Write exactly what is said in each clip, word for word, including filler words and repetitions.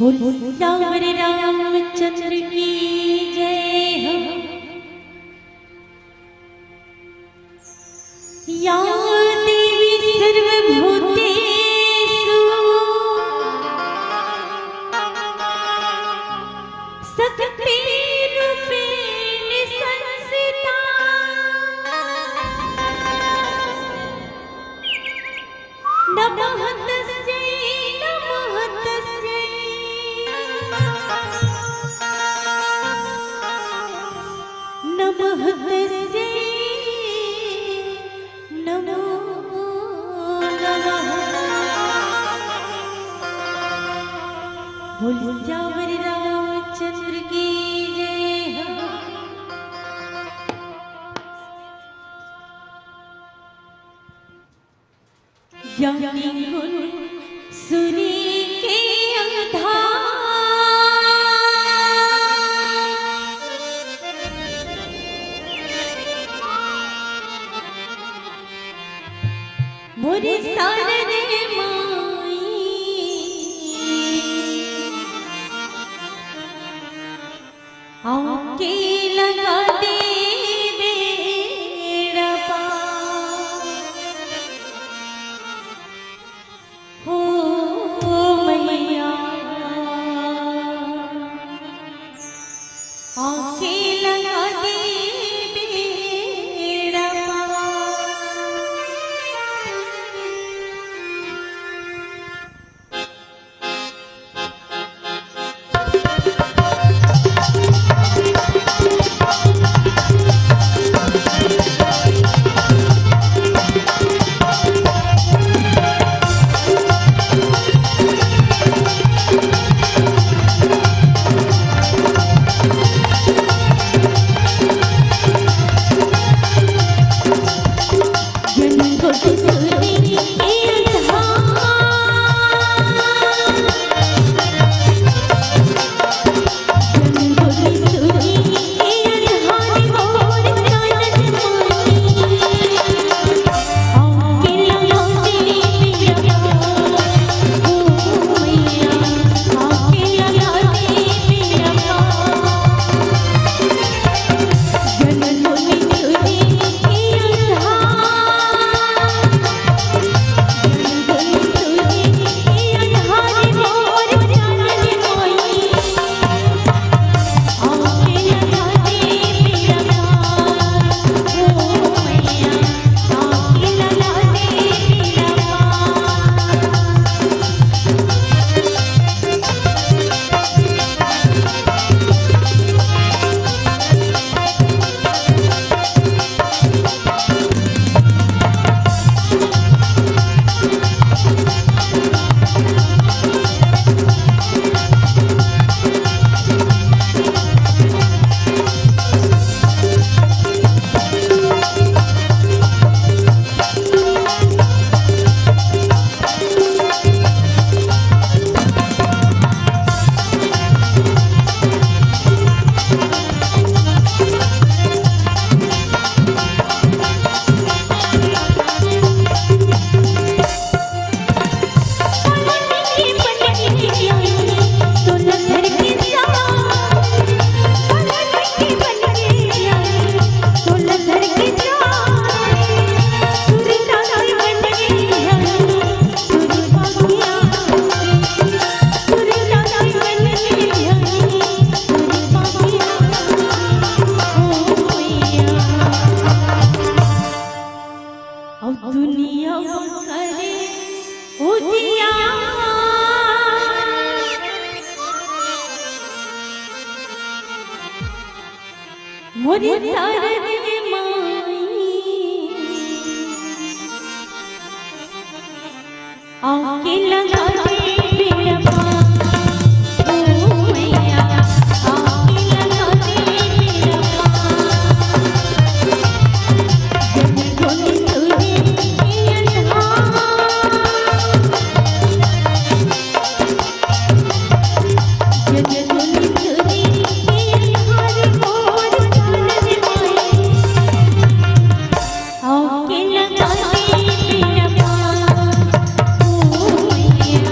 बोल सियावर रामचंद्र की जय हो। या देवी सर्वभूतेषु शक्तिरूपेण संस्थिता। नमः तस्यै, नमः तस्यै, नमः तस्यै, नमो नमः। बोल सियावर रामचंद्र की जय हो। ज्ञानी गुण सूर्य के आधार, मोरे शारदे माई। आके लगा दे बेड़ा पार। हो मैया, आके लगा दे बेड़ा पार। अब दुनिया करे उजियार, मोरे शारदे माई। आके लगा दे बेड़ा पार, ओ मैया, आके लगा दे बेड़ा पार। जन गुन तुझे अंधार, जन गुन तुझे अंधार, मोर शारदे माई। आके लगा दे बेड़ा पार, ओ मैया,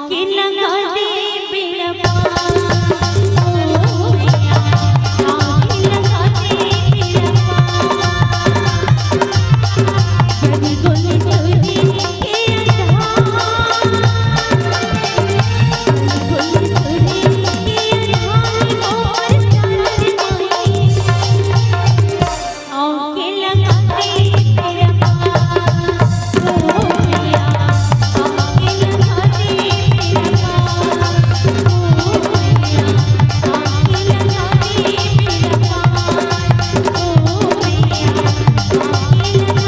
के लगा दे बेड़ा पार, ओ भैया, आके लगा दे बेड़ा पार। जन गुल तुझे के अंधार, गुल तुझे के अंधार मोर चांद माई। आके लगा दे बेड़ा पार, ओ भैया, आके लगा दे बेड़ा पार, ओ भैया, आके लगा दे बेड़ा पार, ओ भैया, आके लगा दे बेड़ा पार, ओ भैया, आके लगा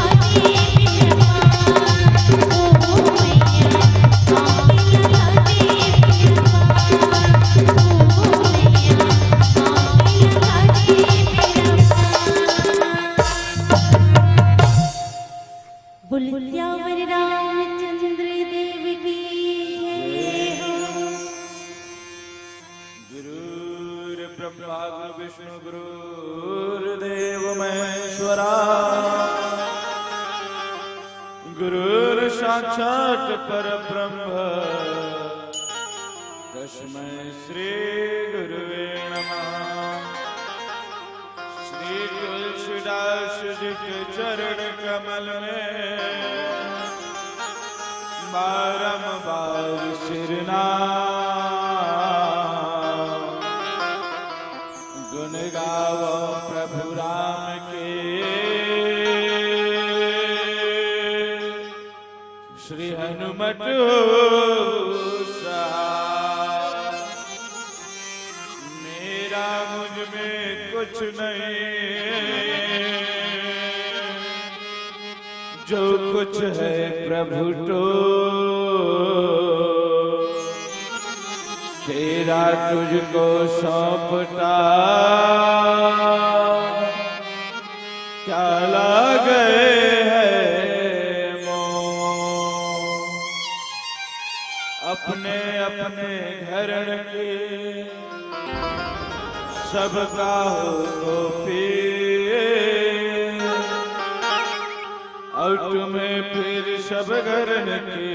दे बेड़ा पार, ओ भैया, आके लगा दे बेड़ा पार। बोल सियावर रामचंद्र देव की जय हो। गुरुर्ब्रह्मा गुरु विष्णु गुरुर्देव महेश्वरा। गुरुर्साक्षात् परब्रह्म तस्मै श्री गुरुवे नमः। श्री तुलसीदास जी के चरण कमल में बारंबार सिरना गुण गावो प्रभु राम के। श्री हनुमत हो सहाय, मेरा मुझ में कुछ नहीं, जो कुछ है प्रभु तो तेरा तुझको सौंपता। क्या लागे है मोह अपने अपने घरण के, सबका हो गोपी। और तुम्हें फिर सब घरण के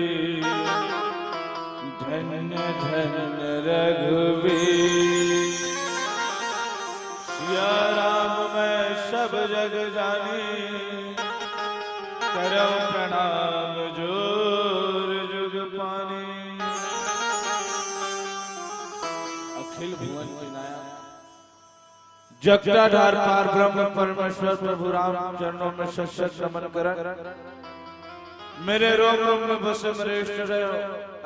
धन्य धन्य रघुवीर। सिया राम मैं सब जग जानी, करौ प्रणाम जोर जुग पानी। अखिल भुवन के नायक जगताधार पार ब्रह्म परमेश्वर प्रभु राम चरणों में शत शत नमन करन। मेरे रोम रोम में बसे मेरे इष्ट देव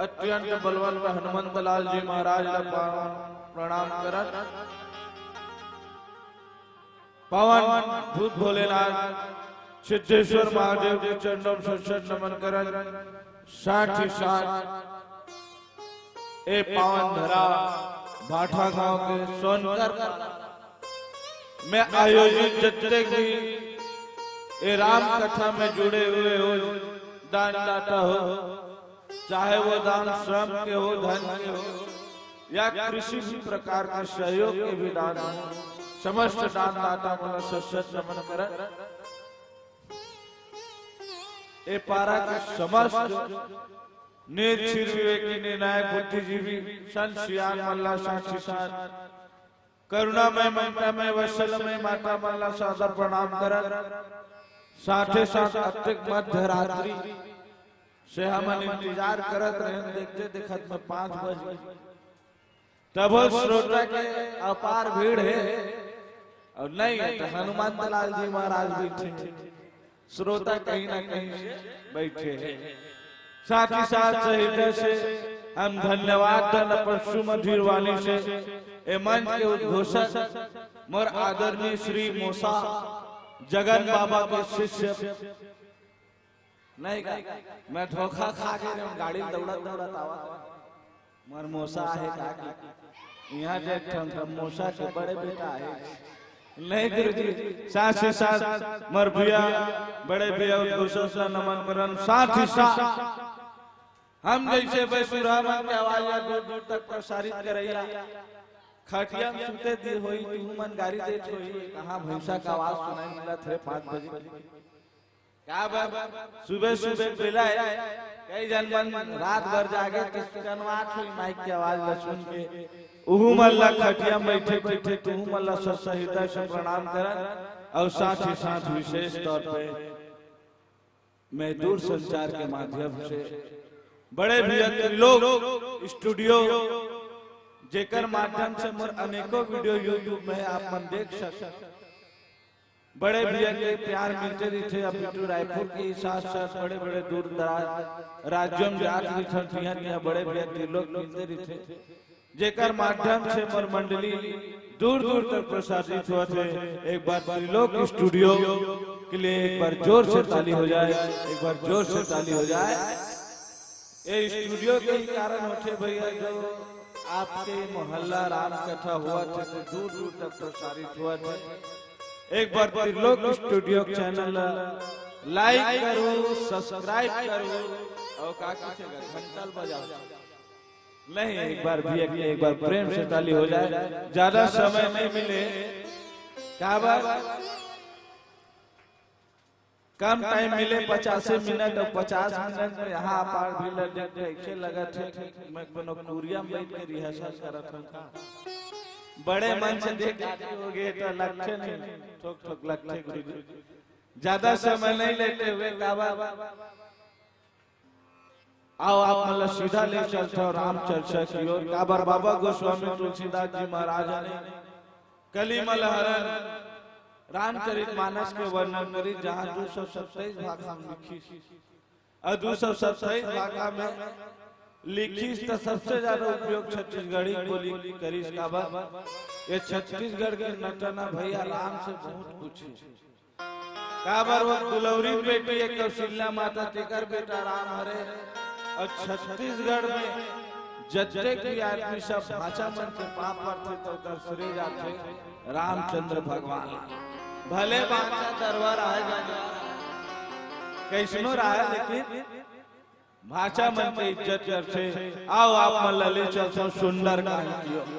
अत्यंत बलवंत हनुमंत लाल जी महाराज ला पावन प्रणाम करन। पावन भूत भोलेनाथ सिद्धेश्वर महादेव के चरणों में शत शत नमन करन। साथ ही साथ ए पावन धरा भाठा गांव के सोनकर में आयोजित जितने भी ए राम कथा में जुड़े हुए हो, दानदाता हो, चाहे वो दान श्रम के हो, धन के हो, या किसी भी प्रकार के सहयोग के भी दान हो, समस्त दानदाता मन ला शत शत नमन करन। ए पारा के समस्त नीर क्षीर विवेकी निर्णायक बुद्धिजीवी संत सियान मन ला साथ ही साथ करुणामय ममतामय वत्सलमय माता मन ला सादर प्रणाम करत, साथे साथ अतेक मध्य रात्रि से हमन इंतजार करत रहेन, देखते देखत में पाँच बज गए। तभो श्रोता के अपार भीड़ हे, अउ नहीं हे त हनुमंत लाल जी महाराज बइठे हे, श्रोता कहीं ना कहीं बइठे हे। साथ ही साथ सहित से हम धन्यवाद दन अपन सुमधुर वाणी से ए मंच के उद्घोषक मोर आदरणीय श्री मोसा जगन बाबा के शिष्य नहीं का? मैं धोखा खा के रहूं, गाड़ी में दौड़त दौड़त आवा। मोर मोसा आहे का कि इहाँ जे ठन ठन मोसा के बड़े बेटा आहे। नहीं गुरुजी, साथ ही साथ मोर भैया, बड़े भैया उद्घोषक ला नमन करन। साथ ही साथ हम जैसे बैसुरा मन के आवाज ला दूर दूर तक प्रसारित करैया, खटिया में सुते दे होई, तुहू मन गारी देत होई, कहाँ भैंसा का आवाज सुनाई मिलत हे पाँच बजे। काबर सुबह सुबह बेला हे, कई झन मन रात भर जागे त कनवात होही माइक के आवाज ला सुन के। उहू मन ला खटिया म बइठे बइठे तुहू मन ला सच्चा हृदय से प्रणाम करन अउ साथ ही साथ विशेष तौर पे मैं दूरसंचार के माध्यम से बड़े भैया त्रिलोक स्टूडियो, जेकर माध्यम से मोर अनेकों वीडियो YouTube में आप मन देख सकते, बड़े भैया के प्यार मिलते रहिथे। अभी तो रायपुर के साथ साथ बड़े बड़े दूर दराज राज्यों में जात रहिथन, तिहां तिहां बड़े भैया त्रिलोक मिलते रहिथे, जेकर माध्यम से मोर मंडली दूर दूर तक प्रसारित होत हे। एक बार त्रिलोक स्टूडियो के लिए एक बार जोर से ताली हो जाए, एक बार जोर से ताली हो जाए। ये स्टूडियो के ही कारण होथे भैया, जो आपके मोहल्ला राम कथा होवत हे तो दूर दूर तक प्रसारित होवत हे। एक बार त्रिलोक स्टूडियो चैनल लाइक करू, सब्सक्राइब करू अउ का कथे घंटल बजाओ। नहीं, एक बार भी एक, एक बार प्रेम से ताली हो जाए। ज्यादा समय नहीं मिले, काबर कम टाइम मिले, पचासे मिनट अउ पचास मिनट में यहाँ आप आर भीड़ ला देख के ऐसे लगत हे कि मैं कोनो कुरिया में बैठ के रिहर्सल करत हूँ का। बड़े मन से देख के हो गए तो लगथे नहीं, ठोक ठोक लगथे गुरुजी। ज्यादा समय नहीं लेते हुए काबर आओ आप मन ला सीधा ले चलथव राम चर्चा की ओर। काबर बाबा गोस्वामी तुलसीदास जी महाराज ने कली मल हरन रामचरित मानस के वर्णन करी, जहाँ दू सौ सत्ताईस भाखा में लिखिस। अउ दू सौ सत्ताईस भाखा में लिखिस त सबसे ज्यादा उपयोग छत्तीसगढ़ी बोली करिस। काबर ये छत्तीसगढ़ के नटना भैया राम से बहुत कुछ हे। काबर वो दुलौरी बेटी हे कौशल्या माता, तेकर बेटा राम हरे। अउ छत्तीसगढ़ में जतेक भी आदमी सब भांचा मन के पाप परथे त ओकर श्रेय जाथे रामचंद्र भगवान। भले भांचा दरबार आए जाए, कैसनो रहे, लेकिन भांचा मन के इज्जत करथे। आओ आप मन ला ले चलथव सुंदरकांड की ओर,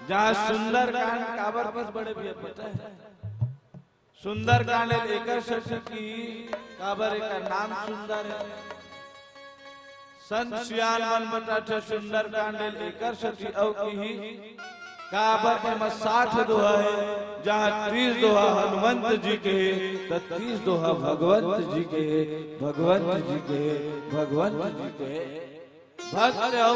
जहाँ सुंदरकांड काबर किस बड़े भैया पता हे? सुंदरकांड एकर सेती कि काबर एकर नाम सुंदर हे। संत सियान मन बताथे सुंदरकांड एकर सेती अउ किही काबर के एमा साठ दोहा हे, जहाँ तीस दोहा हनुमंत जी के हे, त तीस दोहा भगवंत जी के हे, भगवंत जी के हे, भगवंत जी के हे। भक्त अउ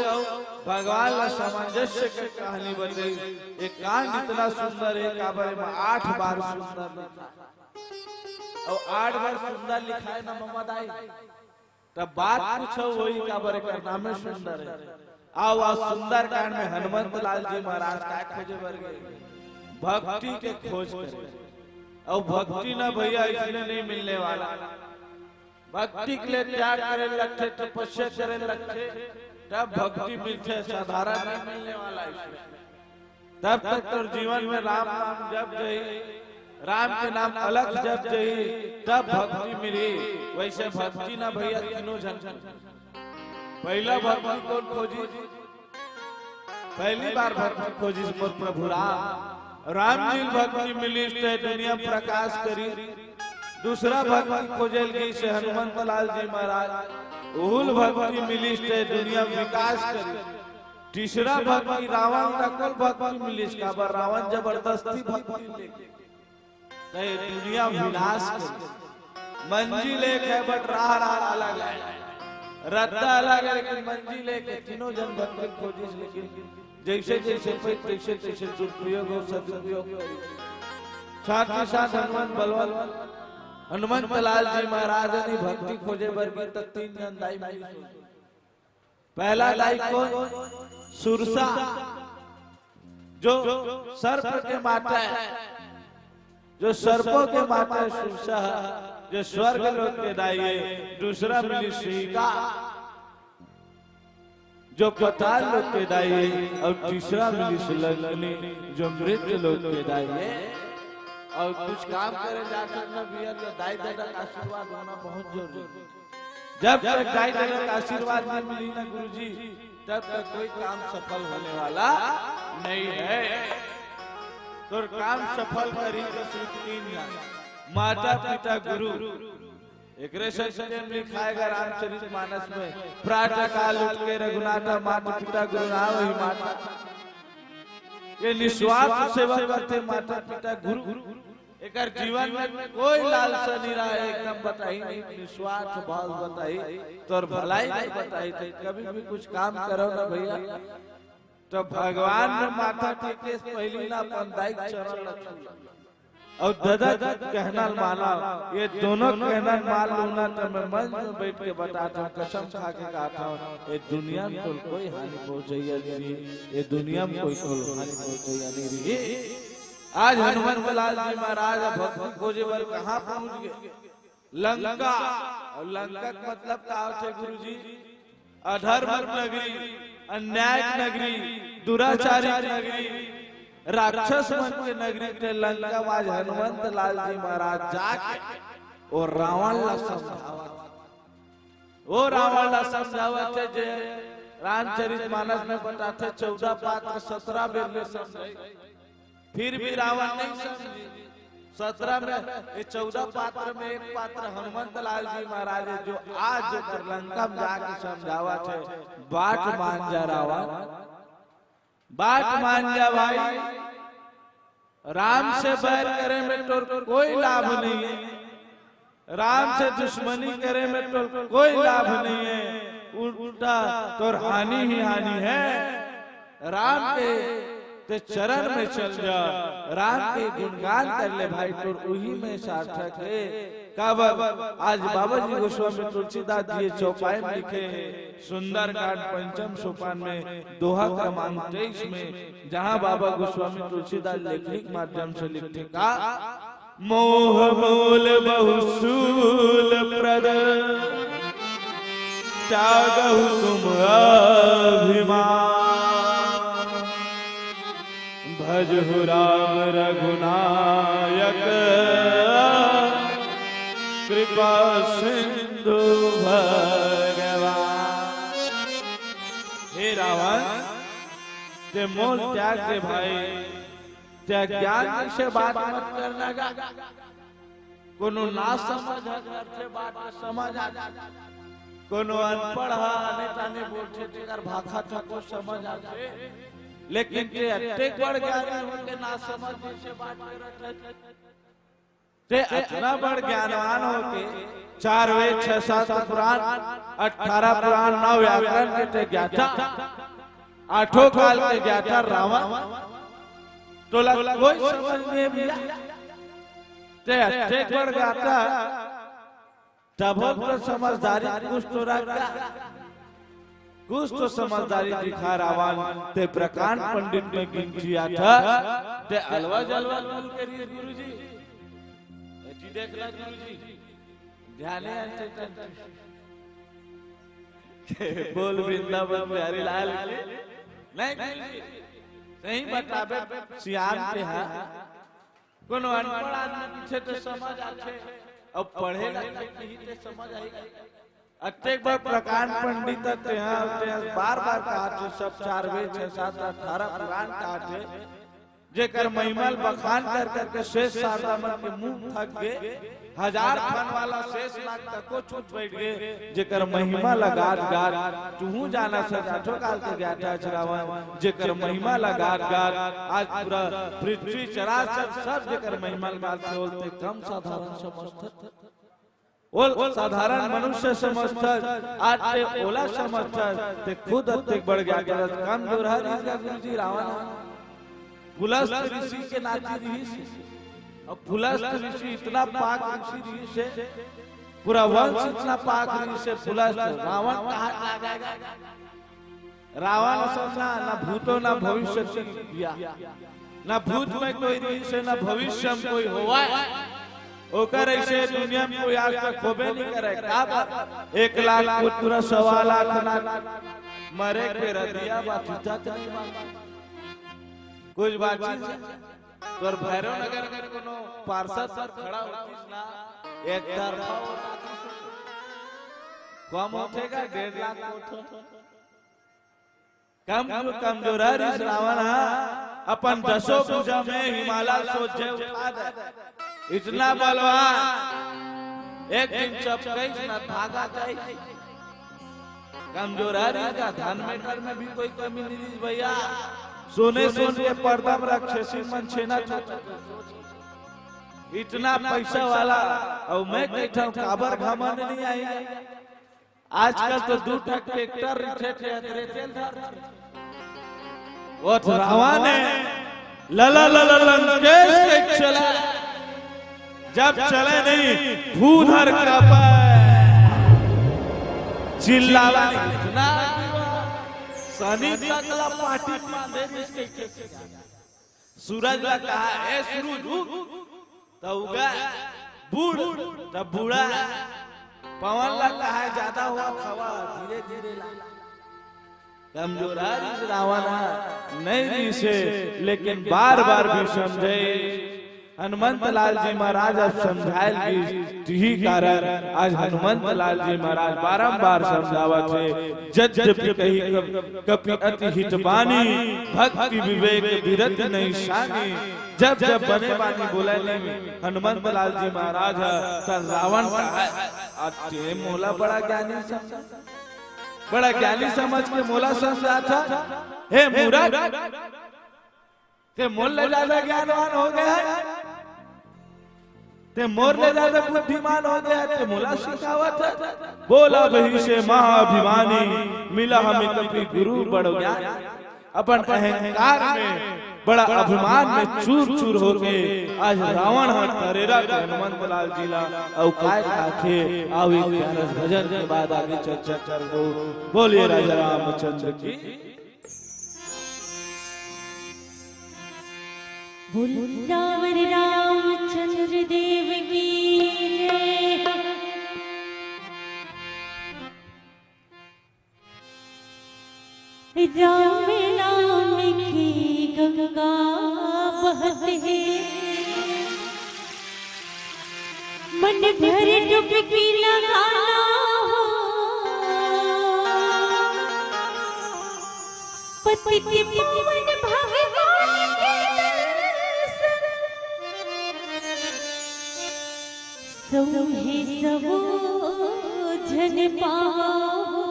भगवान ला सामंजस्य के कहानी बताई। ये कांड इतना सुंदर हे, काबर एमा आठ बार सुंदर लिखा हे। अउ आठ बार सुंदर लिखाय ना ममा दाई, तब बात कुछ होही, काबर एकर नामे सुंदर हे। अउ आज सुंदरकांड में हनुमंत लाल जी महाराज काय खोजे बर गे? भक्ति के खोज करे। अउ भक्ति ना भैया इसने नहीं मिलने वाला। भक्ति के लिए त्याग करे लगथे, तपस्या करे लगथे, तब भक्ति मिलथे, साधारण नहीं मिलने वाला इसमें। तब तक तोर जीवन में राम नाम जप जाही, राम के नाम अलख जप जाही, तब भक्ति मिलही। वैसे भक्ति ना भैया तीनों झन। पहला भक्ति कौन खोजी? पहली बार भक्ति खोजिस मोर प्रभु राम। राम जी ल भक्ति मिलिस ते दुनिया प्रकाश करी। दूसरा भक्ति खोजे ल गिस हनुमंत लाल जी महाराज, उहू ल भक्ति मिलिस ते दुनिया विकास करी। तीसरा भक्ति रावण ल कोन भक्ति मिलिस, काबर रावण जबरदस्ती भक्ति ले ते दुनिया विनाश करी। मंजिल एक हे, but राह राह अलग हे, रद्दा अलग हे, लेकिन मंजिल एक हे। तीनों झन भक्ति खोजिस, लेकिन जैसे जैसे पाइस तैसे तैसे दुरुपयोग अउ सदुपयोग करी। साथ ही साथ हनुमंत बलवंत, हनुमंत लाल जी महाराज ने भक्ति खोजे बर गिस त तीन झन दाई मिलिस। पहला दाई कोन? सुरसा, जो सर्प के माता हे, जो सर्पों के माता हे सुरसा, जो स्वर्ग लोक के दाई हे। दूसरा मिलिस सिंहिका, जो पताल लोक के दाई हे, अउ तीसरा मिलिस लंकिनी, जो मृत्यु लोक के दाई हे। अउ कुछ काम करे जाथन ना भैया, तो दाई ददा का आशीर्वाद होना बहुत जरूरी हे। जब तक दाई ददा का आशीर्वाद नहीं मिली ना गुरुजी, तब तक कोई काम सफल होने वाला नहीं हे। तोर काम सफल करी तो सिर्फ तीन झन, माता, पिता, गुरु। एकरे सत्य में लिखाय गा रामचरित मानस में, प्रातः काल उठ के रघुनाथा, माता पिता गुरु नाम ही माता। ये निस्वार्थ सेवा करथे माता पिता गुरु। एकर जीवन में कोई लालसा नहीं रहा, एकदम बताही नहीं, निस्वार्थ भाव बताही, तोर भलाई नहीं बताही। तो कभी भी कुछ काम करो ना भैया, तो भगवान में माथा टेके से पहली ना अपन दाई के चरण ला छू। अउ ददा के कहना ल माना, ये दोनों कहना ल मान लू ना, तो मैं मंच में बैठ के बतात हूँ, कसम खा के कहत हूँ, ये दुनिया में तोल कोई हानि पहुँचैया नहीं रही, ये दुनिया में कोई तोल हानि पहुँचैया नहीं रही। आज हनुमंत लाल जी महाराज अब भक्ति खोजे बर कहाँ पहुँच गए? लंका। अउ लंका के मतलब का होथे गुरुजी? अधर्म नगरी, अन्याय नगरी, दुराचारी नगरी, राक्षस मन के नगरी के लंका में आज हनुमंत लाल जी महाराज जाके अउ रावण ला समझावत। वो रावण ला समझावत हे जे रामचरित मानस में बताथे चौदह पात्र सत्रह बेर ले समझाई। फिर भी रावण नहीं समझी। सत्रह में, ये चौदह पात्र में एक पात्र हनुमंत लाल जी महाराज हे, जो आज जेकर लंका में जाके समझावत हे, बाट मान जा रावण, बाट मान जा भाई, राम से बैर करे में तोर कोई लाभ नहीं है। राम से दुश्मनी करे में तोर कोई लाभ नहीं है, उल्टा तोर हानि ही हानि है। राम के ते चरण में चल जा, राम के गुणगान कर ले भाई, तोर उही में सार्थक है। काबर आज बाबा जी गोस्वामी तुलसीदास जी ये चौपाई में लिखे हैं, सुंदरकांड पंचम सोपान में दोहा क्रमांक तेईस में, जहाँ बाबा गोस्वामी तुलसीदास लेखनी के माध्यम से लिखथे का, मोह मूल बहुसूल प्रद, त्यागहु तुम अभिमान। भजहु राम रघुनायक, कृपा सिंधु भगवान। हे रावण, ते मोल त्याग दे भाई, ते अज्ञान से बात मत करना गा। कोनो ना समझ ह करथे बात समझ आथे, कोनो अनपढ़ ह आने ताने बोलथे तेकर भाखा थको समझ आथे, लेकिन ते अतेक बड़ ज्ञानी होके ना समझ जैसे बात करत है। ते अतना बड़ ज्ञानवान होके चार वेद, छह सात पुराण, अठारह पुराण, नौ व्याकरण के ते ज्ञाता, आठों काल के ज्ञाता रावण, तोला कोई समझ नहीं भैया। ते अतेक बड़ ज्ञाता, तभो तो समझदारी कुछ तो रख, कुछ तो समझदारी दिखा रावण। ते प्रकांड पंडित में गिनती आता, ते अलवा जलवा बोल के रही गुरुजी। एती देखना गुरुजी, ध्याने अंते तंते। बोल वृंदावन बिहारी लाल की। नहीं गुरुजी, सही बताबे सियान के हा। कोनो अनपढ़ आदमी पीछे तो समझ आथे, अब पढ़े ला कही ते समझ आही। अतेक बार प्रकांड पंडित तेहा, तेहा बार बार कहा थे, सब चार वेद, छह सात, अठारह पुराण कहा थे, जेकर महिमा ल बखान कर करके शेष शारदा मन के मुंह थक गे, हजार फन वाला शेष नाग तको चुप बैठ गे, जेकर महिमा ल गात गात तुहू जाना सच आठो काल के ज्ञाता अच रावण, जेकर महिमा ल गात गात आज पूरा पृथ्वी चराचर सब जेकर महिमा ल गात से ओल ते कम साधारण समझथस। ओल साधारण मनुष्य समझथस, आज ते ओला समझथस, ते खुद अतेक बड़ ज्ञाता कम जोरहा रहिस गा गुरुजी रावण। पुलस्त ऋषि के नाती रहिस। अब पुलस्त ऋषि इतना पाक ऋषि रहिस हे, पूरा वंश इतना पाक रहिस हे, पुलस्त रावण कहा लागा। रावण असन ना, ना भूतो ना भविष्य या, ना भूत में कोई रहिस हे, ना भविष्य में कोई होवय। ओकर ऐसे दुनिया में कोई आज तक होबे नहीं करे। का बात? एक लाख पुत्र, सवा लाख ना, मरे के रतिया बात तक नहीं मानता। कुछ बात चीज तोर भैरव नगर में कोनो पार्षद पर खड़ा होतिस ना, एक तरफा वोट आतिस। कम होथे का डेढ़ लाख वोट हो। कम, कमजोर हरिस रावण हा, अपन दसों भुजा में हिमालय सोझे उठा दे। इतना बलवान। एक दिन चपकइस न धागा जाइस। कमजोर रहिस का धन मेटर में भी कोई कमी नहीं रहिस भैया। सोने सोन के पर्दा में राक्षसी मन छेना छोटा। इतना पैसा वाला, अउ मैं कहिथंव काबर घमंड नहीं आही। आजकल तो दू ठक ट्रैक्टर रिथे थे, अतरे तेल धरथे। वो तो रावण हे, लला लला लंकेश के चला, जब चले नहीं भूधर कापे, चिल्लावा नहीं इतना, सनी तक ला पाटी बांधे जिसके सूरज ला कहा, "ए सूरज उग," त उगा, "बूड़," त बूड़ा। पवन ला कहा, "ज्यादा होवत हवा, धीरे धीरे ला।" कमजोर रहिस रावण ह, नहीं रहिस हे, लेकिन बार बार भी समझे। हनुमंत लाल जी महाराज अब समझायल गिस, तिही कारण आज हनुमंत लाल जी महाराज बारंबार समझावत हे, "जद्यपि कहि कप-, कपि अति हित बानी, भक्ति विवेक बिरति नहीं सानी।" जब जब बने बानी बोले नहीं हनुमंत लाल जी महाराज ह, त रावण कहा, "अते मोला बड़ा ज्ञानी समझ, बड़ा ज्ञानी समझ के मोला समझाथा, हे मूरख, ते मोर ले ज्यादा ज्ञानवान हो गे हे, ते मोर ले ज्यादा बुद्धिमान हो गे हे, ते मोला सिखावत हे।" बोला बहिसे महाअभिमानी, मिला हमें कपि गुरु बड़ ज्ञान। अपन अहंकार में, बड़ा अभिमान में चूर चूर होके आज रावण ह तरेरा के हनुमंत लाल जी ला अउ काय कहाथे, आओ एक प्यारा भजन के बाद आगे चर्चा करबो। बोलिए राजा रामचंद्र की। बोल रावण रामचंद्र देव की जय। राम नाम की गंगा बहत है, मन भर डुबकी लगाना हो, पतित पावन भगवान के दर्शन। सौंहे सबो झन पावो,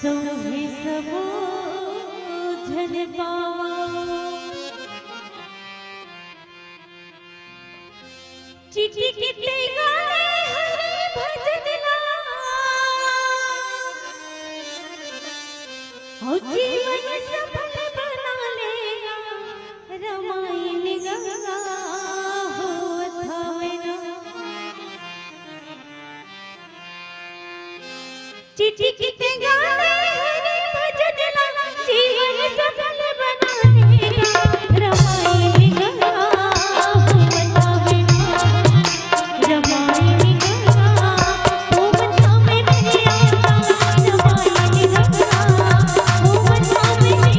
सौंहे सबो झन पावो। चिटिक तेंगा ले हरि भजन ला, अउ जीवन सफल बना लेगा। रमायन गंगा होवत हवे ना। चिटिक तेंगा ले हरि भजन ला, जीवन सफल बना लेगा। रमायन गंगा होवत हवे ना। रमायन गंगा होवत हवे ना। रमायन गंगा होवत हवे ना।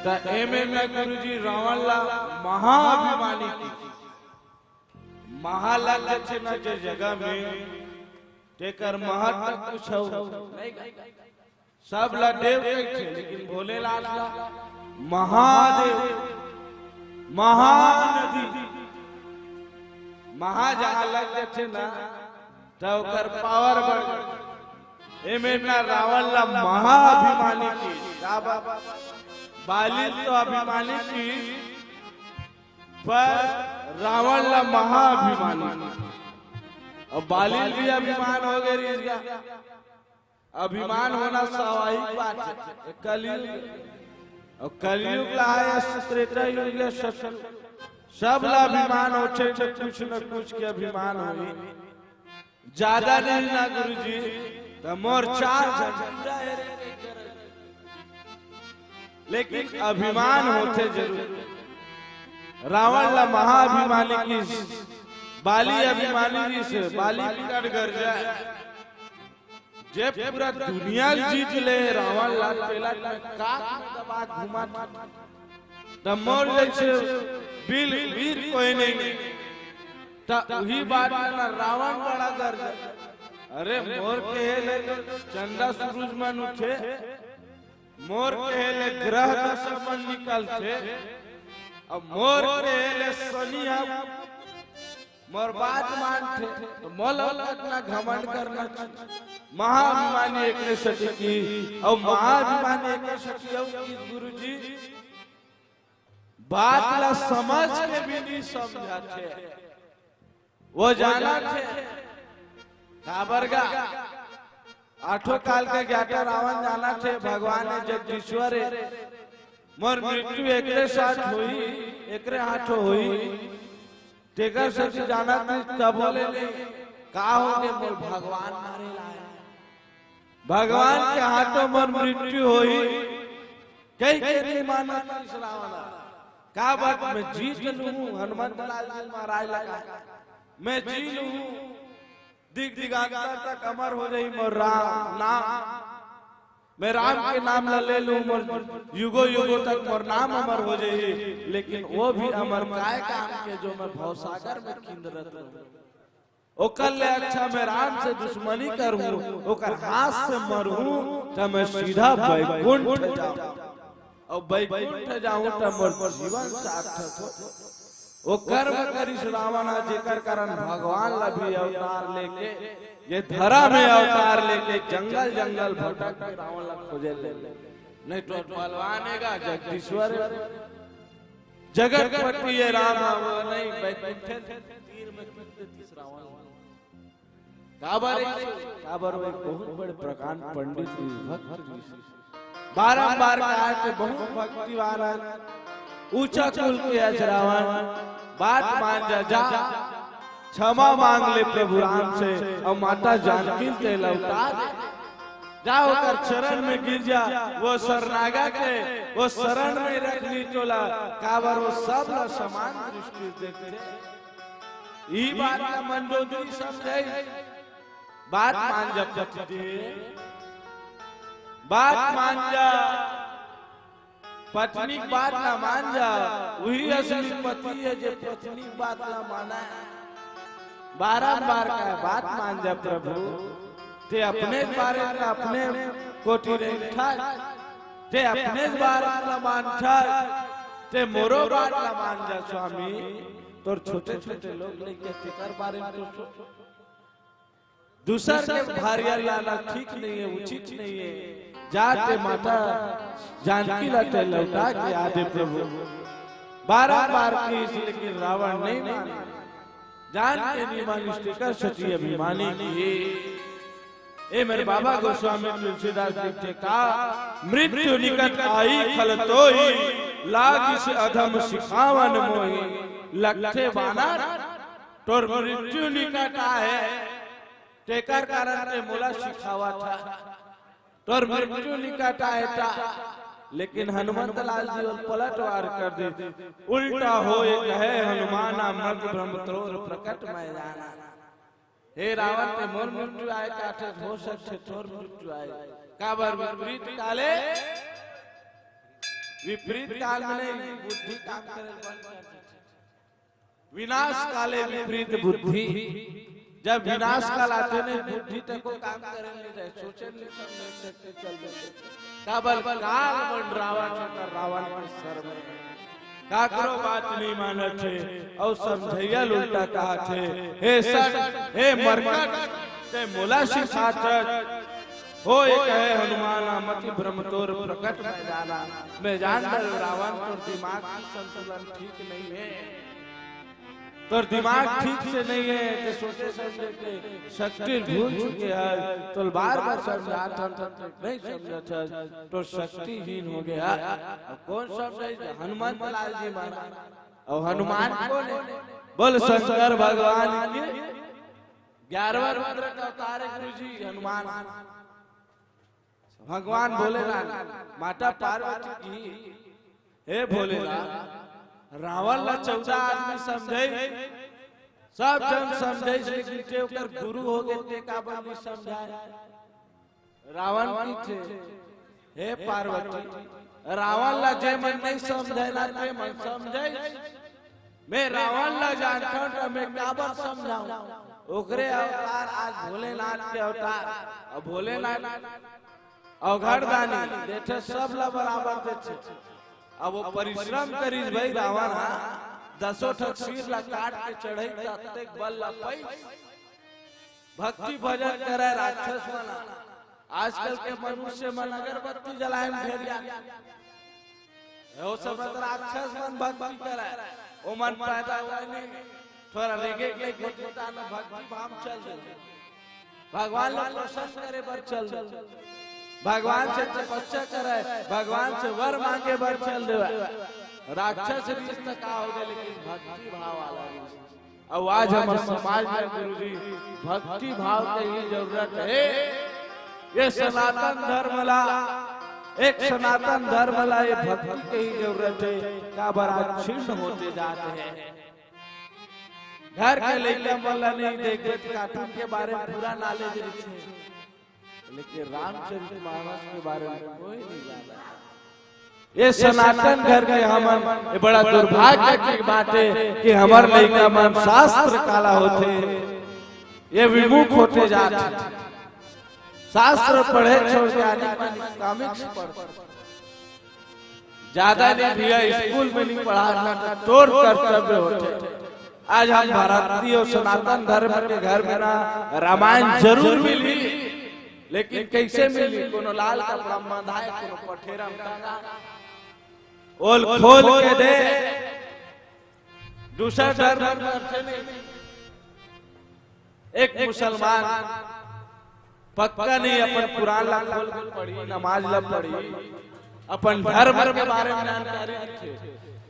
त एमे मैं गुरुजी रावण ला महाअभिमानी की, महा लग जथे ना जे जगह में, तेकर महत्व कुछ हो। सब ला देव कहिथे, लेकिन भोलेनाथ ला महादेव, महानदी, महा जहाँ लग जथे ना, त ओकर पावर बढ़ जाथे। एमे ना रावण ला महाअभिमानी की, का बा-, बाली तो अभिमानी की, पर रावण ला महाअभिमानी की। अब बाली भी अभिमान हो गए रहिस गा। अभिमान होना स्वाभाविक बात है। ये कलयुग, और कलयुग ला आए, त्रेता युग ले सतयुग, सब ला अभिमान होथे, तो कुछ न कुछ के अभिमान होही। ज्यादा नहीं ना गुरुजी, त मोर चार झंडा है रे। लेकिन अभिमान होथे जरूर। रावण ला महाअभिमानी की, बाली अभिमानी जी से, बाली बिकट गरजा, जे पूरा दुनिया जीत ले रावण ला, तेला मैं काख में दबा घुमा, त मोर जैसे बिल वीर कोई नहीं। त उही बात में ना रावण बड़ा गरजा, अरे मोर कहे ले तो चंदा सूरज मन उठे, मोर कहे ले ग्रह दशा मन निकलथे, अब मोर कहे ले शनि ह मोर बात मानथे, त मोला कतना घमंड करना चाहिए। महाअभिमानी एकरे सेती की, अउ महाअभिमानी एकरे सेती अउ की गुरुजी, बात ला समझ के भी नहीं समझाथे। वो जानथे, काबर गा, आठों काल के ज्ञाता रावण जानथे, भगवान हे, जगदीश्वर हे। मोर मृत्यु एकरे साथ होही, एकरे हाथों होही। तेकर सेती जानत नहीं, तब बोले नहीं, का हो गे, मोर भगवान मारे ला आए। भगवान के हाथों मोर मृत्यु होही, कहिके नहीं मानत रहिस रावण। का बात, मैं जीत लूं, हनुमंत लाल जी महाराज लगा, मैं जी लूं, दिग दिगांतर तक अमर हो जाही मोर राम नाम, मैं राम के नाम ला ले लूं, मोर युगो युगो तक मोर नाम अमर हो जाही। लेकिन वो भी अमर काय काम के, जो मैं भवसागर में किंदरत रहूं। ओकर ले अच्छा मैं राम से दुश्मनी करहूं, ओकर हाथ से मरहूं, त मैं सीधा बैकुंठ जाऊं। अउ बैकुंठ जाऊं त मोर जीवन सार्थक हो। वो कर्म करिस रावण ह, जेकर कारण भगवान ला भी अवतार लेके, ये धरा में अवतार लेके जंगल जंगल भटक के रावण ला खोजे ले। नहीं तो पहलवान हे गा, जगदीश्वर हे, जगतपति हे राम, वो नहीं बैकुंठ तीर में कूद देतिस रावण। काबर हे? काबर वो एक बहुत बड़े प्रकांड पंडित रहिस, भक्त रहिस। बारंबार कहा कि बहुत भक्तिवान हे, ऊंचा कुल के अस रावण, बात मान जा, जा, क्षमा मांग ले प्रभु राम से, अउ माता जानकी ल ते लौटा दे। जा ओकर चरण में गिर जा, वो शरणागत हे, वो शरण में रख ली तोला, काबर वो सब ला समान दृष्टि से देखथे। ई बात ला मंदोदरी समझे, बात मान जा पतिदेव, बात मान जा, पत्नी के बात ला मान जा, वही असली पति हे जे पत्नी के बात ला माने। बारंबार कहे, बात मान जा प्रभु, ते अपने बारे में अपने कोठी रहिथे, ते अपने बारे ला मानथे, ते मोरो बात ला मान जा स्वामी। तोर छोटे छोटे लोग लइका तेकर बारे में तो सोच। दूसर के भारिया लाना ठीक नहीं हे, उचित नहीं हे। जा ते माता जानकी ला ते लौटा के आ दे प्रभु। बारंबार कहिस लेकिन रावण नहीं माने। जान के नहीं मानिस, तेकर सेती अभिमानी की। ए मेरे बाबा गोस्वामी तुलसीदास जी के का, मृत्यु निकट आई खल तोही, लागिस अधम सिखावन मोही। लखथे बानर, तोर मृत्यु निकट आहे, तेकर कारण ते मोला सिखावत हे। तोर मृत्यु निकट आहे ता, लेकिन हनुमंत लाल जी ओला पलटवार कर दे। उल्टा होय कहे हनुमाना, मग भ्रम तोर प्रकट मैं जाना। हे रावण, ते मोर मृत्यु आय काथे, हो सकथे तोर मृत्यु आय। काबर विपरीत काले विपरीत काल में नहीं, बुद्धि काम करे बंद कर देथे। विनाश काले विपरीत बुद्धि। जब विनाश काल आथे नहीं, बुद्धि तको काम करे नहीं रहे, सोचे नहीं, समझे, शक्ति चल देथे। काबर काल मंडरावत हे, त रावण के सर में काकरो बात नहीं मानत हे, अउ समझइया ल उल्टा कहत हे, "हे सट, हे मरकट, ते मोला सिखात हस?" होय कहे हनुमाना, मति भ्रम तोर प्रकट मैं जाना। मैं जान डरेंव रावण, तोर दिमाग के संतुलन ठीक नहीं हे, तोर दिमाग ठीक से नहीं हे, ते सोचे समझे के शक्ति भूल चुके हस, तोल बार बार समझात हन, ते नहीं समझत हस, तोर शक्तिहीन हो गे हस। अब कोन समझाही? हनुमंत लाल जी महाराज। अउ हनुमान कोन हे? बोल शंकर भगवान की। ग्यारहवाँ रुद्र के अवतार हे गुरु जी हनुमान। भगवान भोलेनाथ, माता पार्वती की, "हे भोलेनाथ, रावण ला चौदह आदमी समझाइस, सब झन समझाइस, लेकिन ते ओकर गुरु हो गे, ते काबर नहीं समझाय?" रावण कहिथे, "हे पार्वती, रावण ला जे मन नहीं समझय ना, ते मन समझाइस। मैं रावण ला जानथंव, त मैं काबर समझाहूं?" ओकरे अवतार आज भोलेनाथ के अवतार। अब भोलेनाथ अवघड़ दानी देथे, सब ला बराबर देथे। अब वो परिश्रम करिस भाई रावण हा, दसों ठक सिर ला काट के चढ़ाइस, त अतेक बल ला पाइस। भक्ति भजन करे राक्षस मन। आजकल के मनुष्य मन अगरबत्ती जलाए में ढेर जाथे। ओ समय त राक्षस मन भक्ति करे, ओ मन पैदा होय नहीं, थोड़ा रेंगेक लइक होथे त भक्ति भाव चल दे, भगवान ला प्रसन्न करे बर चल दे, भगवान से तपस्या करे, भगवान से वर मांगे बर चल दे। राक्षस रिहिस त का हो गे, लेकिन भक्ति भाव वाला रिहिस। अउ आज हमर समाज में गुरुजी भक्ति भाव के ही जरूरत हे। ये सनातन धर्म ला, एक सनातन धर्म ला ये भक्ति के ही जरूरत हे। काबर आज क्षीण होते जात हे। घर के लइका मन ला नहीं देखबे त cartoon के बारे में पूरा knowledge रहिथे। लेकिन रामचरित मानस के बारे में कोई नहीं जानय। ये सनातन घर के हमन, ये बड़ा दुर्भाग्य की बात हे कि हमर लइका मन शास्त्र काला होथे, ये विमुख होते जात हे। शास्त्र पढ़े छोड़ के आनी बानी comics पढ़थे। ज्यादा नहीं भैया, स्कूल में नहीं पढ़ाना, त तोर कर्तव्य होथे। आज हम भारतीय अउ सनातन धर्म के घर में ना रामायण जरूर मिलही, लेकिन कइसे मिलही? कोनो लाल कपड़ा म बंधाय, कोनो पठेरा म टंगा, ओल खोल के दे। दूसर धर्म म करथे नहीं। एक मुसलमान पक्का नहीं अपन कुरान ला खोल के पढ़ही, नमाज ला पढ़ही, अपन धर्म के बारे में जानकारी रखे,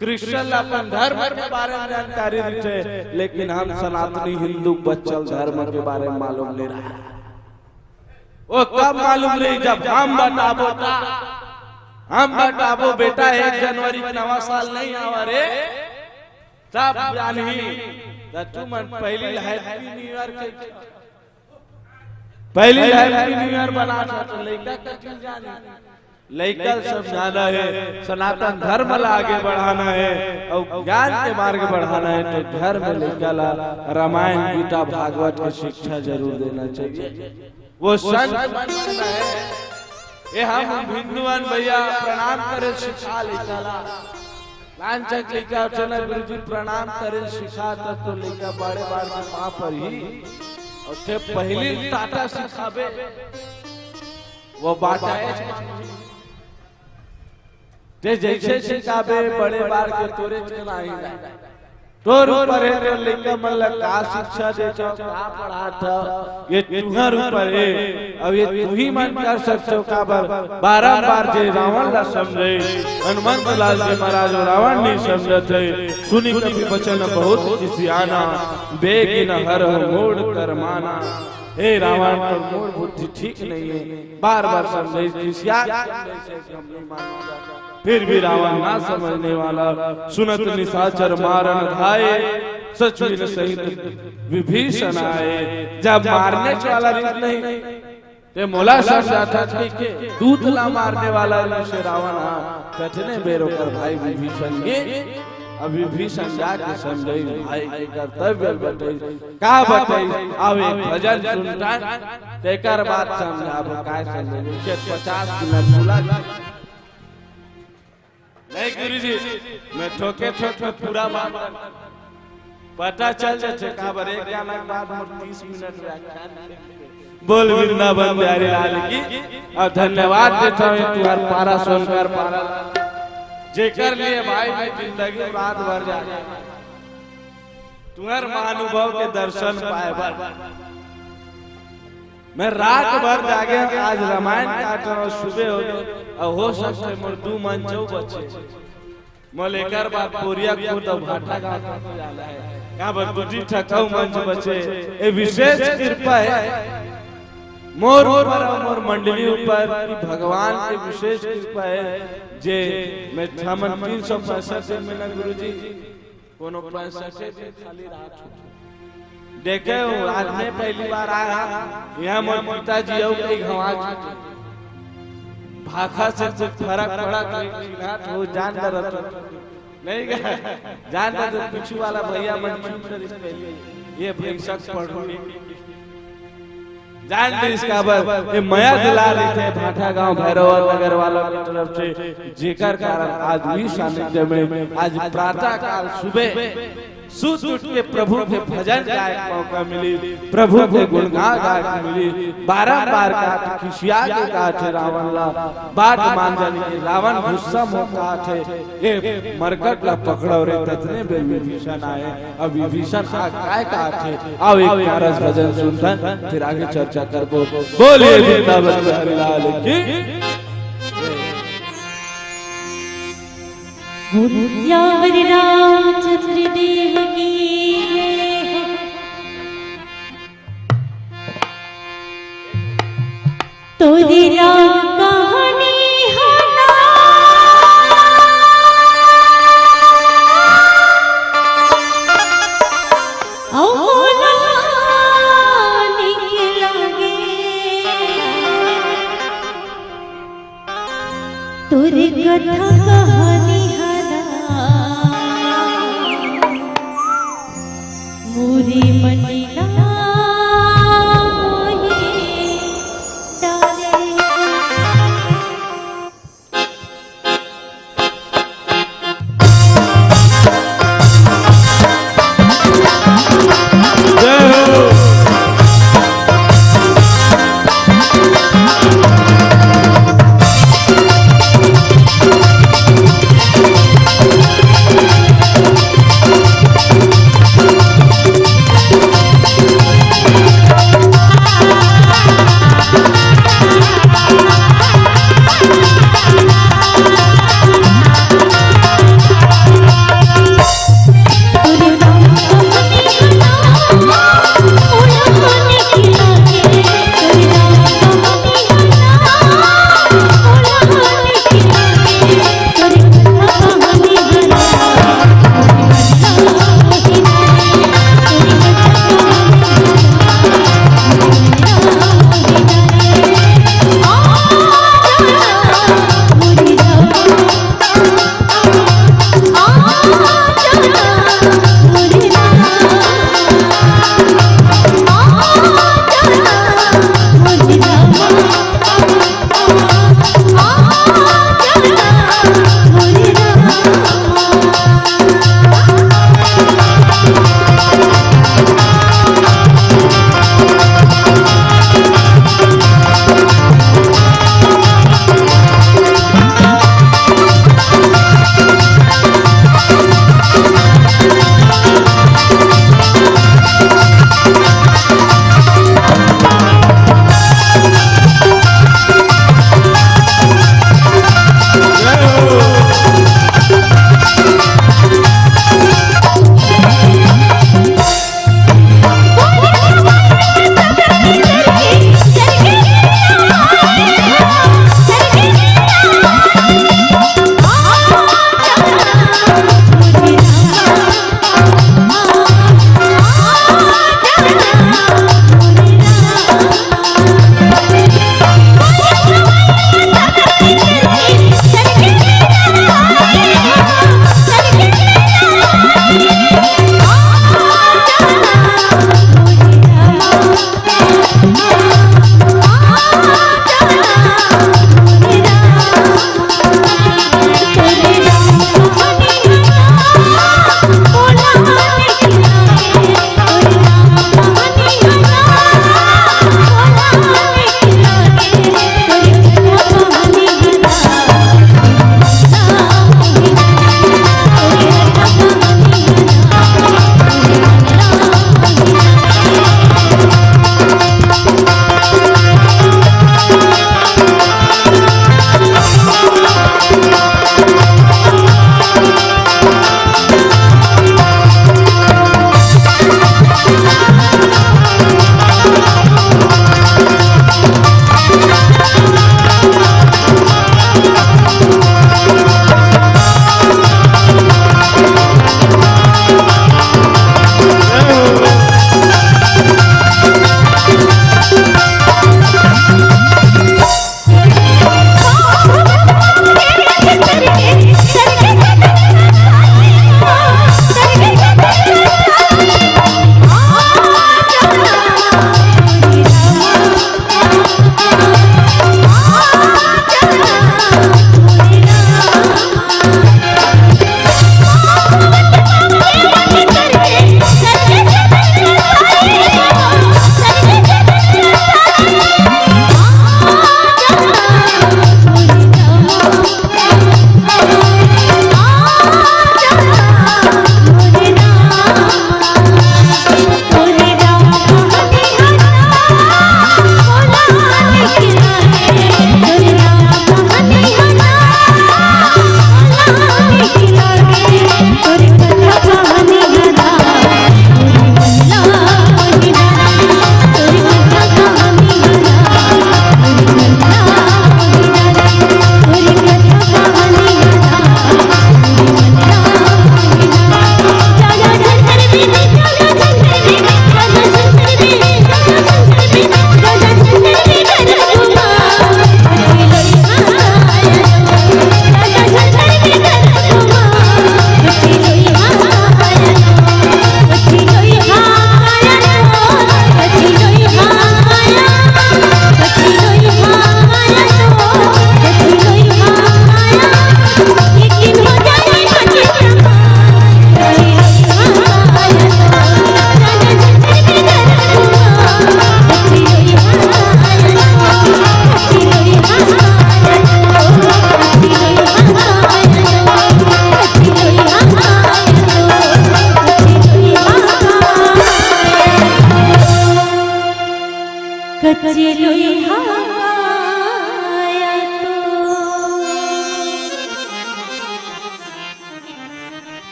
क्रिश्चियन ला अपन धर्म के बारे में जानकारी रखे, लेकिन हम सनातनी हिंदू बच्चल धर्म के बारे में मालूम नहीं रहा। वो कब मालूम रही? जब हम बताबो ता, हम बताबो बेटा एक जनवरी के नवा साल नहीं आवा रे, तब जानही। त तुमन पहली हैप्पी न्यू ईयर के, पहली हैप्पी न्यू ईयर बनात हो त लइका कथी जानी? लइका ल समझाना हे, सनातन धर्म ला आगे बढ़ाना हे अउ ज्ञान के मार्ग बढ़ाना हे, त घर में लइका ला रामायण, गीता, भागवत के शिक्षा जरूर देना चाहिए। वो संत मन के रहे। ये हम हिंदू मन भैया प्रणाम करे सिखा लइका ला। लांचक लइका चला गुरुजी प्रणाम करे सिखा, तब तो लइका बड़े बार के पाँव परही। अउ ते पहली टाटा सिखाबे, वो बाटा हे। ते जैसे सिखाबे बड़े बार के तोरे चलाही। तोर ऊपर हे, तोर लइका मन ला का शिक्षा देथव, का पढ़ाथव, ये तुंहर ऊपर हे। अब ये तुही मन कर सकथव, काबर बारंबार जे रावण ला समझे, हनुमंत लाल जी महाराज रावण नहीं समझत हे। सुनि कपि बचन बहुत खिसियाना, बेगिन हरहु मूढ़ कर माना। हे रावण, तोर मूढ़ बुद्धि ठीक नहीं हे, बार बार समझे खिसिया, फिर भी रावण ना समझने वाला। सुनत निशाचर मारन धाय, सच मिल सहित विभीषण आए। जब मारने वाला रीत नहीं, ते मोला समझाथस कहिके, दूत ला मारने वाला रिहिसे रावण हा, ततने बेर ओकर भाई विभीषण गे, अब विभीषण जाके समझाइस भाई के कर्तव्य ल बताइस, का बताइस, अब एक भजन सुनथन, तेकर बाद समझाबो, काय समझाबो, पचास मिनट बुला। नहीं गुरुजी, मैं ठोके ठोक में पूरा बात पता चल जाथे, काबर एक गाना के बाद मोर तीस मिनट व्याख्यान। बोल वृंदावन बिहारी लाल की। अउ धन्यवाद देथंव तुंहर पारा सोनकर पारा, जेकर लिए भाई मैं जिंदगी रात भर जागे, तुंहर महानुभव के दर्शन पाए बर। मैं रात भर जागे हंव, आज रामायण काटत हंव, सुबह हो गे, अउ हो सकथे मोर दू मंच अउ बचे। मोला एकर बाद बोरिया खुर्द अउ भाटागांव तक जाना हे, काबर दू ठी ठक अउ मंच बचे। ए विशेष कृपा हे मोर ऊपर अउ मोर मंडली ऊपर, कि भगवान के विशेष कृपा हे, जे मैं हमन तीन सौ पैंसठ दिन में ना गुरुजी, कोनो पैंसठे दिन खाली रात हो। देखे हो, आज मैं पहली बार आया, यहाँ मोर पिताजी अउ कई घवा चुके। भाखा से कुछ फरक पड़त हे, चिन्हात हो, जान डरत हो। नहीं गा, जान डरत हो, पीछू वाला भैया मन चुप करिस पहली। ये भैंसा पढ़ू। जान लिस काबर, ये मया दुलार रहिथे भाटागांव भैरव नगर वालों की तरफ से, जेकर कारण आज भी सानिध्य में, आज प्रातः काल सुबह सुत उठ के प्रभु के भजन गाए के मौका मिली, प्रभु के गुणगान गाए के मिली। बारंबार कहत, खिसिया के कहत हे रावण ला, बात मान जानी कि रावण गुस्सा में कहत हे, ए मरकट ला पकड़व रे, ततने बेर विभीषण आए। अब विभीषण आ काय कहत हे, आओ एक प्यारा सा भजन सुनथन, फिर आगे चर्चा करबो। बोलिए वृंदावन बिहारी लाल की। बोल सियावर रामचंद्र देव की। तोरी राम कहानी हना। अउ मोला निक लगे। तोर कथा कहानी हरा मोरी मनी ला मोही डारे। जय हो।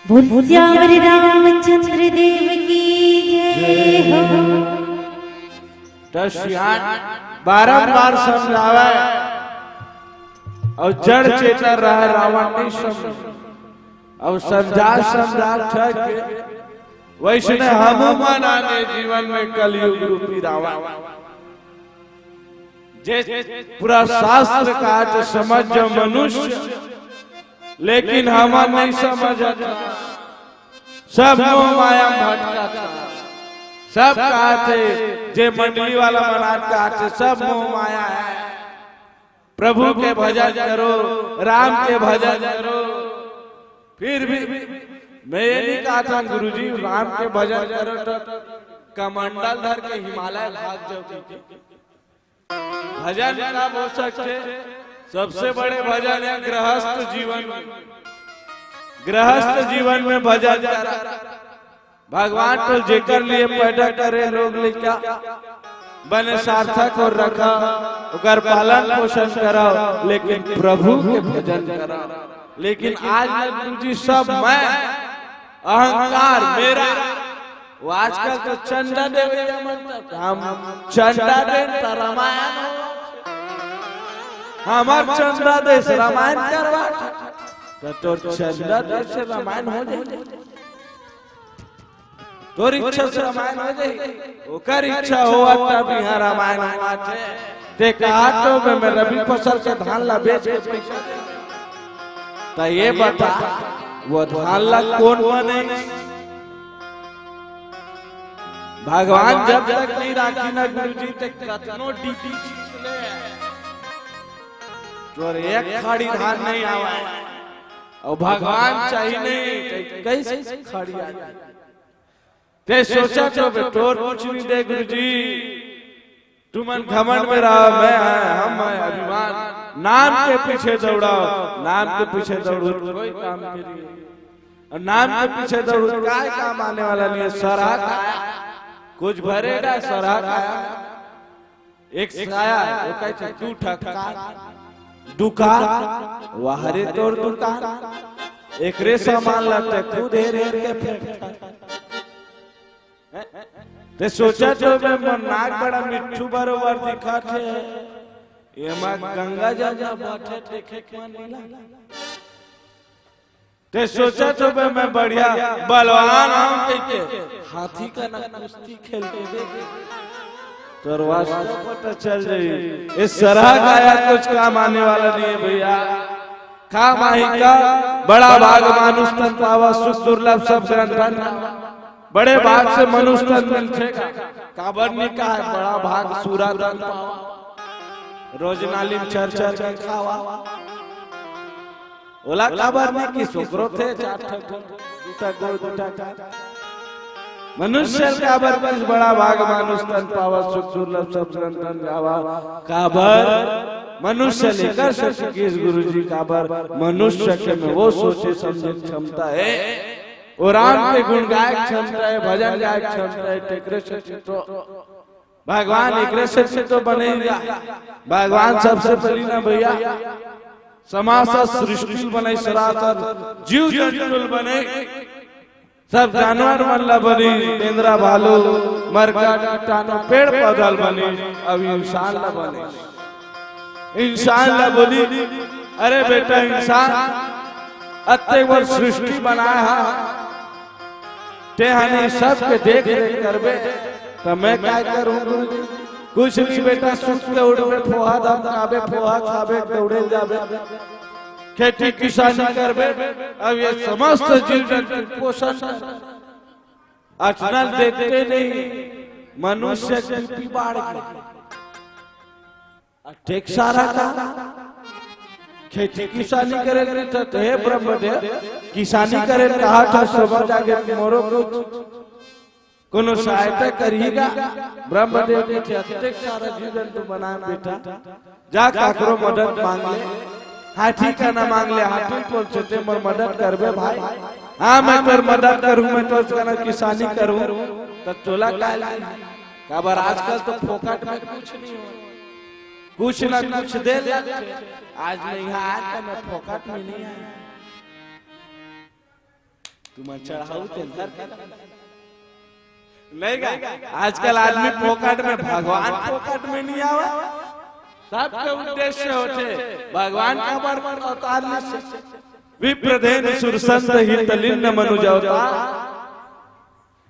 बोल श्याम रामचंद्र देव की जय हो। त सियान बारंबार समझावे अउ जड़ चेतन रहे, रावण नहीं समझे। अउ समझा समझा थक गे। वैसने हमू मन आने जीवन में कलयुग रूपी रावण, जे पूरा शास्त्र का तो समझ जो मनुष्य, लेकिन हमन नहीं समझत। सब मोह माया में भटकत। सब कहत हे, जे मंडली वाला मन आत कहत हे, सब मोह माया है। प्रभु के भजन करो, राम के भजन करो। फिर भी मैं ये नहीं कहता गुरुजी, राम के भजन करो तो कमंडल धर के हिमालय भाग जाओ। भजन का बोल सकते, सबसे बड़े भजन है गृहस्थ जीवन। गृहस्थ जीवन में भजन करा। भगवान तो जेकर लिए पैदा करे लोग लइका, बने सार्थक और रखा, ओकर पालन पोषण कराओ, लेकिन प्रभु के भजन कराओ। लेकिन आज मैं गुरुजी सब मैं, अहंकार मेरा, वो आजकल तो चंदा देवे मन तक हम चंदा दे त रामायण हो। हमार चंदा दे से रामायण करवा, तो तोर चंदा दे से रामायण हो जाए। तोर इच्छा से रामायण हो जाए, ओकर इच्छा होवत तब यहाँ रामायण होवत हे। ते कहा तो मैं, मैं रबी फसल के धान ला बेच के पैसा दे। त ये बता, वो धान ला कौन बने? भगवान जब तक नहीं राखी ना गुरुजी, ते कतनो डीपी खींच ले, तोर एक खाड़ी धान नहीं आवे। अउ भगवान चाहिए नहीं, ते कैसे खाड़ी आ जाए? ते सोचा तो बे, तोर कुछ नहीं दे गुरुजी। तुमन घमंड में रहा, मैं है, हम है, अभिमान, नाम के पीछे दौड़ाओ, नाम के पीछे दौड़ो, कोई काम के लिए। और नाम के पीछे दौड़ो, काय काम आने वाला नहीं है। सरहा काया, कुछ भरेगा सरहा काया। एक साया, वो कहते दू ठक कान, दुकान, वाह रे तोर दुकान, एकरे सामान ला ते खुद हेर हेर के फेंक। ते सोचा तो बे, मोर नाक बड़ा मिट्ठू बरोबर दिखत हे, एमा गंगा जमुना बहथे देखे के मन नहीं लागे। ते सोचा तो बे, मैं बढ़िया बलवान हूँ कह के, हाथी का ना कुश्ती खेल के देख। तोर वास्तव पता चल जाई, इस सरहा काया कुछ काम आने वाला नहीं है भैया। काम आही का, बड़ा भाग मानुष तन पावा, सुख दुर्लभ सब ग्रंथन। बड़े भाग से मनुष्य तन मिलथे का, काबर नहीं कहा है, बड़ा भाग सूरा तन पावा। रोज नाली में चर चर के खावा। ओला काबर नहीं कि सोकरो थे, चार ठक गोड़, दू ठक गोड़, दू ठक हाथ। मनुष्य काबर किस बड़ा भाग मानुष तन पावा, सुख दुर्लभ सब जन तन गावा। काबर मनुष्य लेकर सच किस गुरुजी, काबर मनुष्य के में वो सोचे समझे क्षमता है। वो राम के गुण गाय क्षमता है, भजन गाय क्षमता है, तेकरे से तो भगवान एकरे से तो बने ही रहा। भगवान सबसे पहली ना भैया, समाज सृष्टि बनाई, सरासर जीव जंतु बनाई, सब जानवर मन ला बनी, बेंदरा, भालू, मरकट, कीटाणु, पेड़ पौधा ल बनी, अब इंसान ला बनी। इंसान ला बोली, अरे बेटा इंसान, अत्ते बर सृष्टि बनाया है, ते हनी सबके देख रेख करबे, त मैं काय करूं गुरुजी? कुछ नहीं बेटा, सुत के उठबे, फोहा दम खाबे, फोहा खाबे, दौड़े जाबे, खेती किसानी करबे। अब ये समस्त जीव जंतु पोषण कर, अटनल देखते नहीं, मनुष्य की बाढ़ गई। अटेक सारा का खेती किसानी करे के त हे ब्रह्मदेव, किसानी करे कहा था, समझ आगे मोरो कुछ कोनो सहायता करिएगा। ब्रह्मदेव के अटेक सारा जीव जंतु बनाए बेटा, जा काकरो मदद मांग ले, हाथी का ना मांग ले, हाथी बोल चेते मोर मदद करबे भाई। हाँ, मैं तोर मदद करूँ, मैं तोर कना किसानी करूँ, त तोला काय लागी? काबर आजकल तो फोकट में कुछ नहीं हो, कुछ ना कुछ दे लगथे। आज मैं यहाँ आया तो मैं फोकट में नहीं आया। तुमन चढ़ाऊ तेन धर। नहीं गा, आजकल आदमी फोकट में, भगवान फोकट में नहीं आवा। सबके उद्देश्य होथे, भगवान काबर अवतार लिस। विप्रधेनु सुरसंत हितलिन्न मनुज अवतार।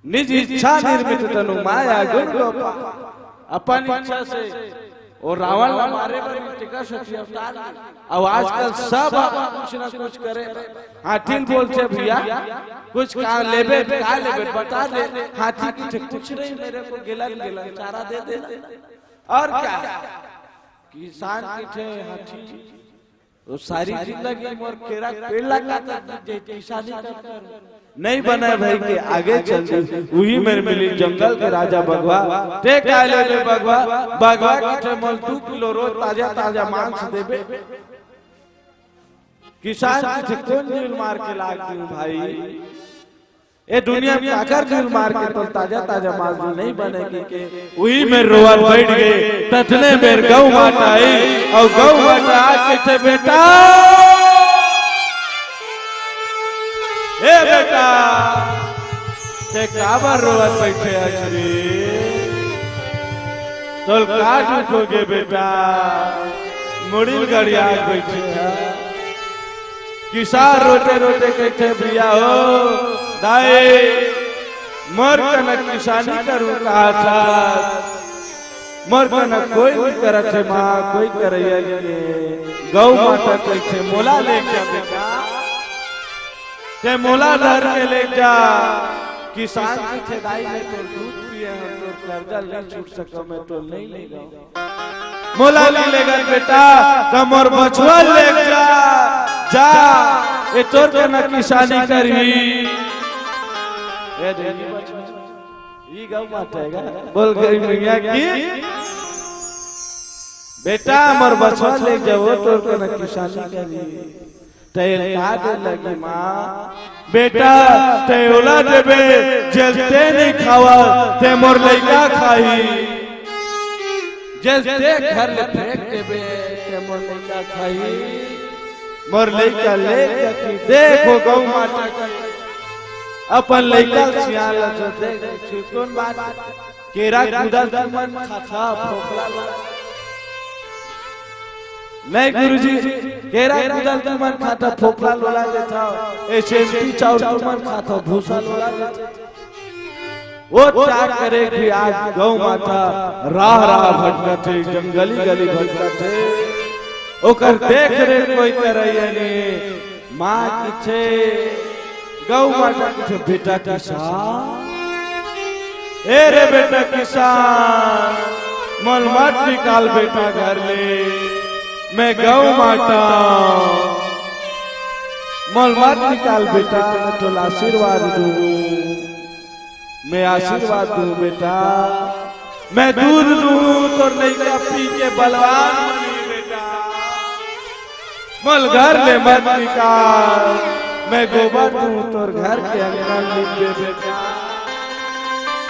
निज इच्छा निर्मित तनु माया गुण गोपाल। अपन इच्छा से वो रावण ला मारे बर इतका शक्ति अवतार। अब आजकल सब कुछ ना कुछ करे। हाथी ल बोलथे, "भैया, कुछ का लेबे, का लेबे, बता दे।" हाथी कथे, "कुछ नहीं, मेरे को गिलन गिलन चारा दे देना।" और क्या? किसान कथे, "हाथी, वो सारी जिंदगी मोर केरा के पेड़ ला काटत बीत जाही, किसानी कब करूं?" नहीं बने भाई के आगे चल दी। उही मेर मिली जंगल के राजा बघवा। ते का लेबे बघवा? बघवा कथे, "मोला दू किलो रोज ताजा ताजा मांस देबे।" किसान कथे, "कोन जीव ल मार के लाग दूं भाई? ए दुनिया में काकर जीव ल मार के तोला ताजा ताजा मांस दूं, नहीं बने।" कहिके उही मेर रोवत बइठ गे। ततने मेर गऊ माता आई, अउ गऊ माता आके कथे, "बेटा, ए बेटा, ते काबर रोवत बइठे हस रे? तोला का दुख होगे बेटा? मुड़ी ल गड़िया के बइठे हस।" किसान रोते रोते कथे, "भैया हो, दाई, मोर कना किसानी करूं कहाथस, मोर कना कोई नहीं करत हे माँ, कोई करइया नहीं हे।" गऊ माता कथे, "मोला ले जा बेटा, ते मोला धर के ले जा।" किसान कथे, "दाई, मैं तोर दूध पिए हंव, तोर कर्जा ल नहीं छूट सकंव, मैं तोर नहीं ले जांव।" "मोला नहीं लेगस बेटा, त मोर बछवा ल लेग जा, जा, ए तोर कना किसानी करही।" ए देवी बछवा, ई गऊ माता हे गा, बोल गई मैया की, "बेटा, मोर बछवा ल लेग जा, वो तोर कना किसानी करही।" ते का दे लगही माँ? "बेटा, ते ओला देबे, जेल ते नहीं खावा, ते मोर लइका खाही। जेल ते घर ले फेंक देबे, ते मोर लइका खाही।" मोर लइका ले जाके देखो गऊ माता की, अपन लइका सियान ल जो देख, कोन बात? केरा कुदल तुमन खाता फोकला ला। नहीं गुरुजी, केरा कुदल तुमन खाता फोकला लोला देथव, ए सेमती चाउर तुमन खाता भूसा लोला देथव। वो त्याग करे कि आज गऊ माता राह राह भटकत हे, जंगली गली भटकत हे, ओकर देख रेख कोई करइया नहीं। माँ कथे, गऊ माता कथे, "बेटा किसान, ए रे बेटा किसान, मोल मत निकाल बेटा घर ले, मैं गऊ माता, मोल मत निकाल बेटा, मैं तोला आशीर्वाद दूँ।" मैं आशीर्वाद दूँ बेटा, मैं दूध दूँ, तोर लइका पी के बलवान बनही बेटा। मोल घर ले मत निकाल, मैं गोबर दूँ, तोर घर के अंगना लीपबे बेटा।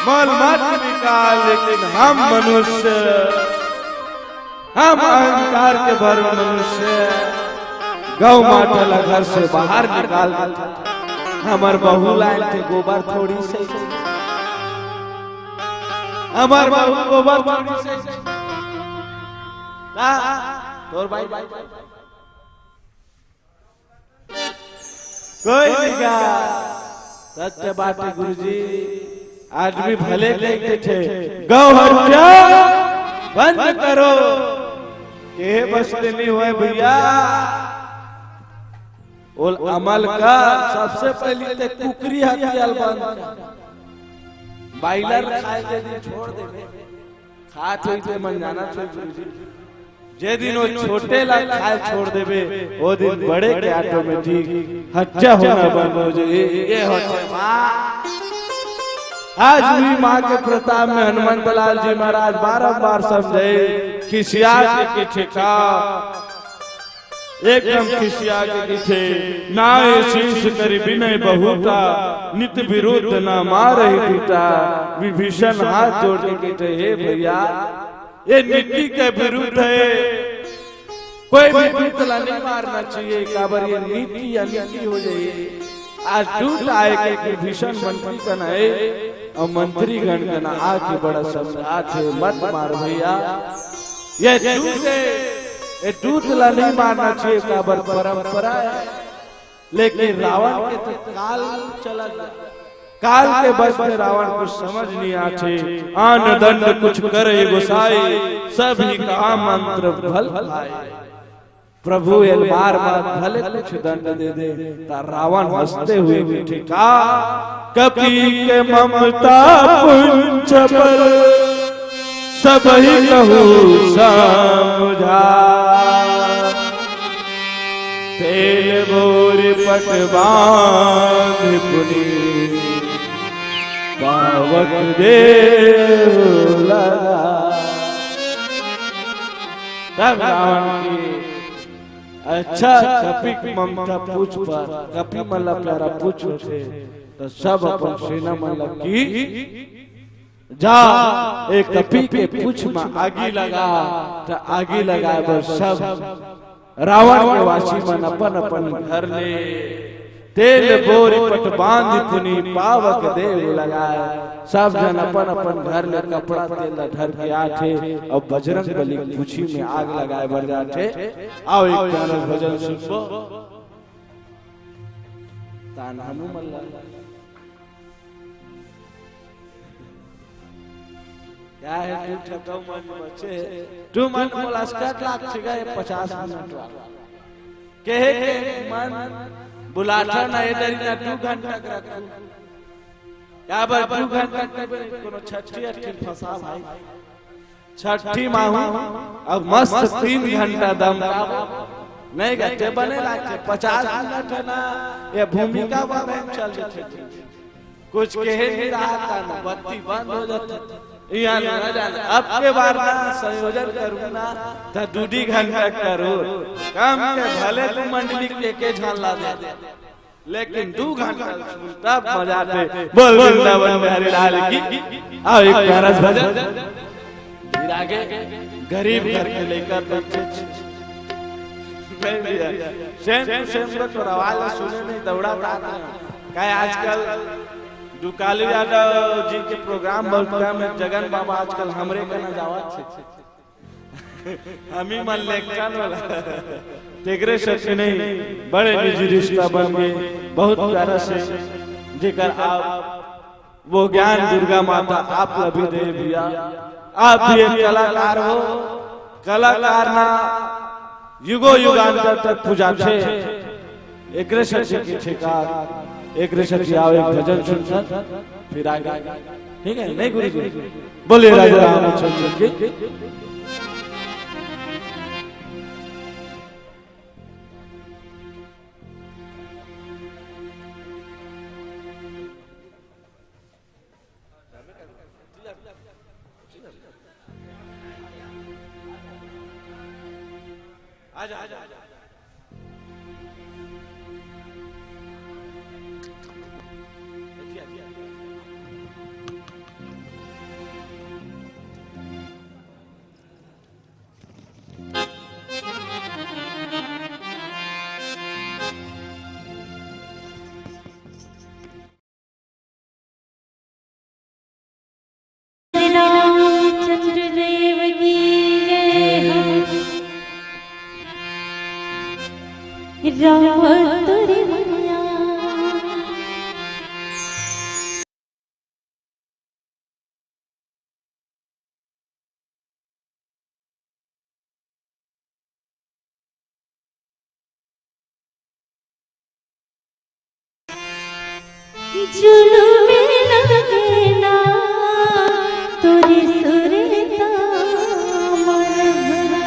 मोल मत निकाल, लेकिन हम मनुष्य हम अहंकार के भरे मनुष्य गौ माता ला घर से बाहर निकाल देथे। हमर बहू लायन के गोबर थोड़ी से, हमर बहू गोबर थोड़ी से। का तोर भाई कोई नहीं गा। सत्य बात है गुरुजी, आदमी भले कह के थे, "गौ हत्या बंद करो।" के बस ले नहीं हुए भैया। ओल अमल का सबसे पहली ते कुकरी हत्या ल बंद कर। बॉयलर खाए के दिन छोड़ दे। खात होई ते मन जाना छोड़ गुरुजी। जे दिन वो छोटे ला खाए छोड़ देबे, वो दिन बड़े के ऑटोमेटिक हत्या होना बंद हो जाए। ये होथे माँ। आज भी माँ के प्रताप में हनुमंत लाल जी महाराज बारंबार समझे, खिसिया के, के ठेका एकदम खिसिया के कथे, "नाय शीश करि बिनय बहुता, नित विरुद्ध न मारहि दूता।" विभीषण हाथ जोड़ के कथे, "हे भैया, ये नीति के विरुद्ध है, कोई भी दूत ला नहीं मारना चाहिए, काबर ये नीति अनीति हो जाए।" आज दूत आए के विभीषण मंत्री कन आए, अउ मंत्री गण कन आके बड़ा समझात हे, "मत मार भैया, ये दूत हे, ये दूत ला नहीं मारना चाहिए, काबर परंपरा हे।" लेकिन रावण के तो काल चला गया, काल के बस में रावण कुछ समझ नहीं आथे, आन दंड कुछ करे गोसाई, सब ही का मंत्र फल पाए। प्रभु एल मार मत, भले कुछ दंड दे दे, ता रावण हंसते हुए कथे, "का कपि के ममता पुंछ पर, सबहि कहु समझा। तेल बोरि पट बांधि पुनि, पावक देव लगा।" तब रावण की अच्छा, कपि के ममता पुंछ पर, कपि मन ला प्यारा पुंछ होथे, त सब अपन सेना मन ला की, "जा, ए कपि के पुंछ म आगी लगा।" त आगी लगाए बर सब रावण के वासी मन अपन अपन घर ले तेल बोरि पट बांधि पुनि, पावक देव लगाए। सब झन अपन अपन घर ले कपड़ा तेल ला धर के आथे, अउ बजरंग बली के पुंछी में आग लगाए बर जाथे। आओ, एक गाना भजन सुनबो। तान हमू मन ला। क्या है, तू ठटो मन बचे, तू मन मोला स्कट लाग छिगा, ये पचास मिनट वाला। कहे के मन बुलाथा ना, ए दरी ना दू घंटा के रखू। काबर दू घंटा के बे कोनो छठी अट्ठी फंसा भाई। छठी माहू, अब मस्त तीन घंटा दम का। नहीं गा, ते बने लागथे, पचास मिनट हे ना, ये भूमिका वाला टाइम चल जाथे। कुछ कहे नहीं रहा था ना, बत्ती बंद हो जाता। यहाँ ना जाना। अब के बार ना संयोजन करूँ ना, तो दू दी घंटा करूँ। काम के भले तू मंडली के के झान ला दे, लेकिन दू घंटा सुन तब मजा आथे। बोल वृंदावन बिहारी लाल की। आओ, एक प्यारा सा भजन। फिर आगे गरीब घर के लेकर बच्चे। नहीं भैया, सेम टू सेम को तो आवाज सुने नहीं, दौड़ा बात नहीं। काहे आजकल दुकालू यादव जी के प्रोग्राम बहुत कम है, जगन बाबा आजकल हमरे कना जावत हे। हमी मन लेखन वाला। तेकरे सच नहीं, बड़े निजी रिश्ता बन गए, बहुत प्यारा से, जेकर आप वो ज्ञान दुर्गा माता आप ला भी दे भैया। आप भी एक कलाकार हो, कलाकार ना युगो युगांतर तक पूजा थे। एकरे से के ठेका, एकरे से आओ, एक भजन सुन कर फिर आगे। ठीक है, नहीं गुरु जी? बोलिए राजा रामचंद्र की। रामचंद्र देव की जय हो। राम तोरे मैया। जुलुम लगे ना तोरे सुरता मोर भुला।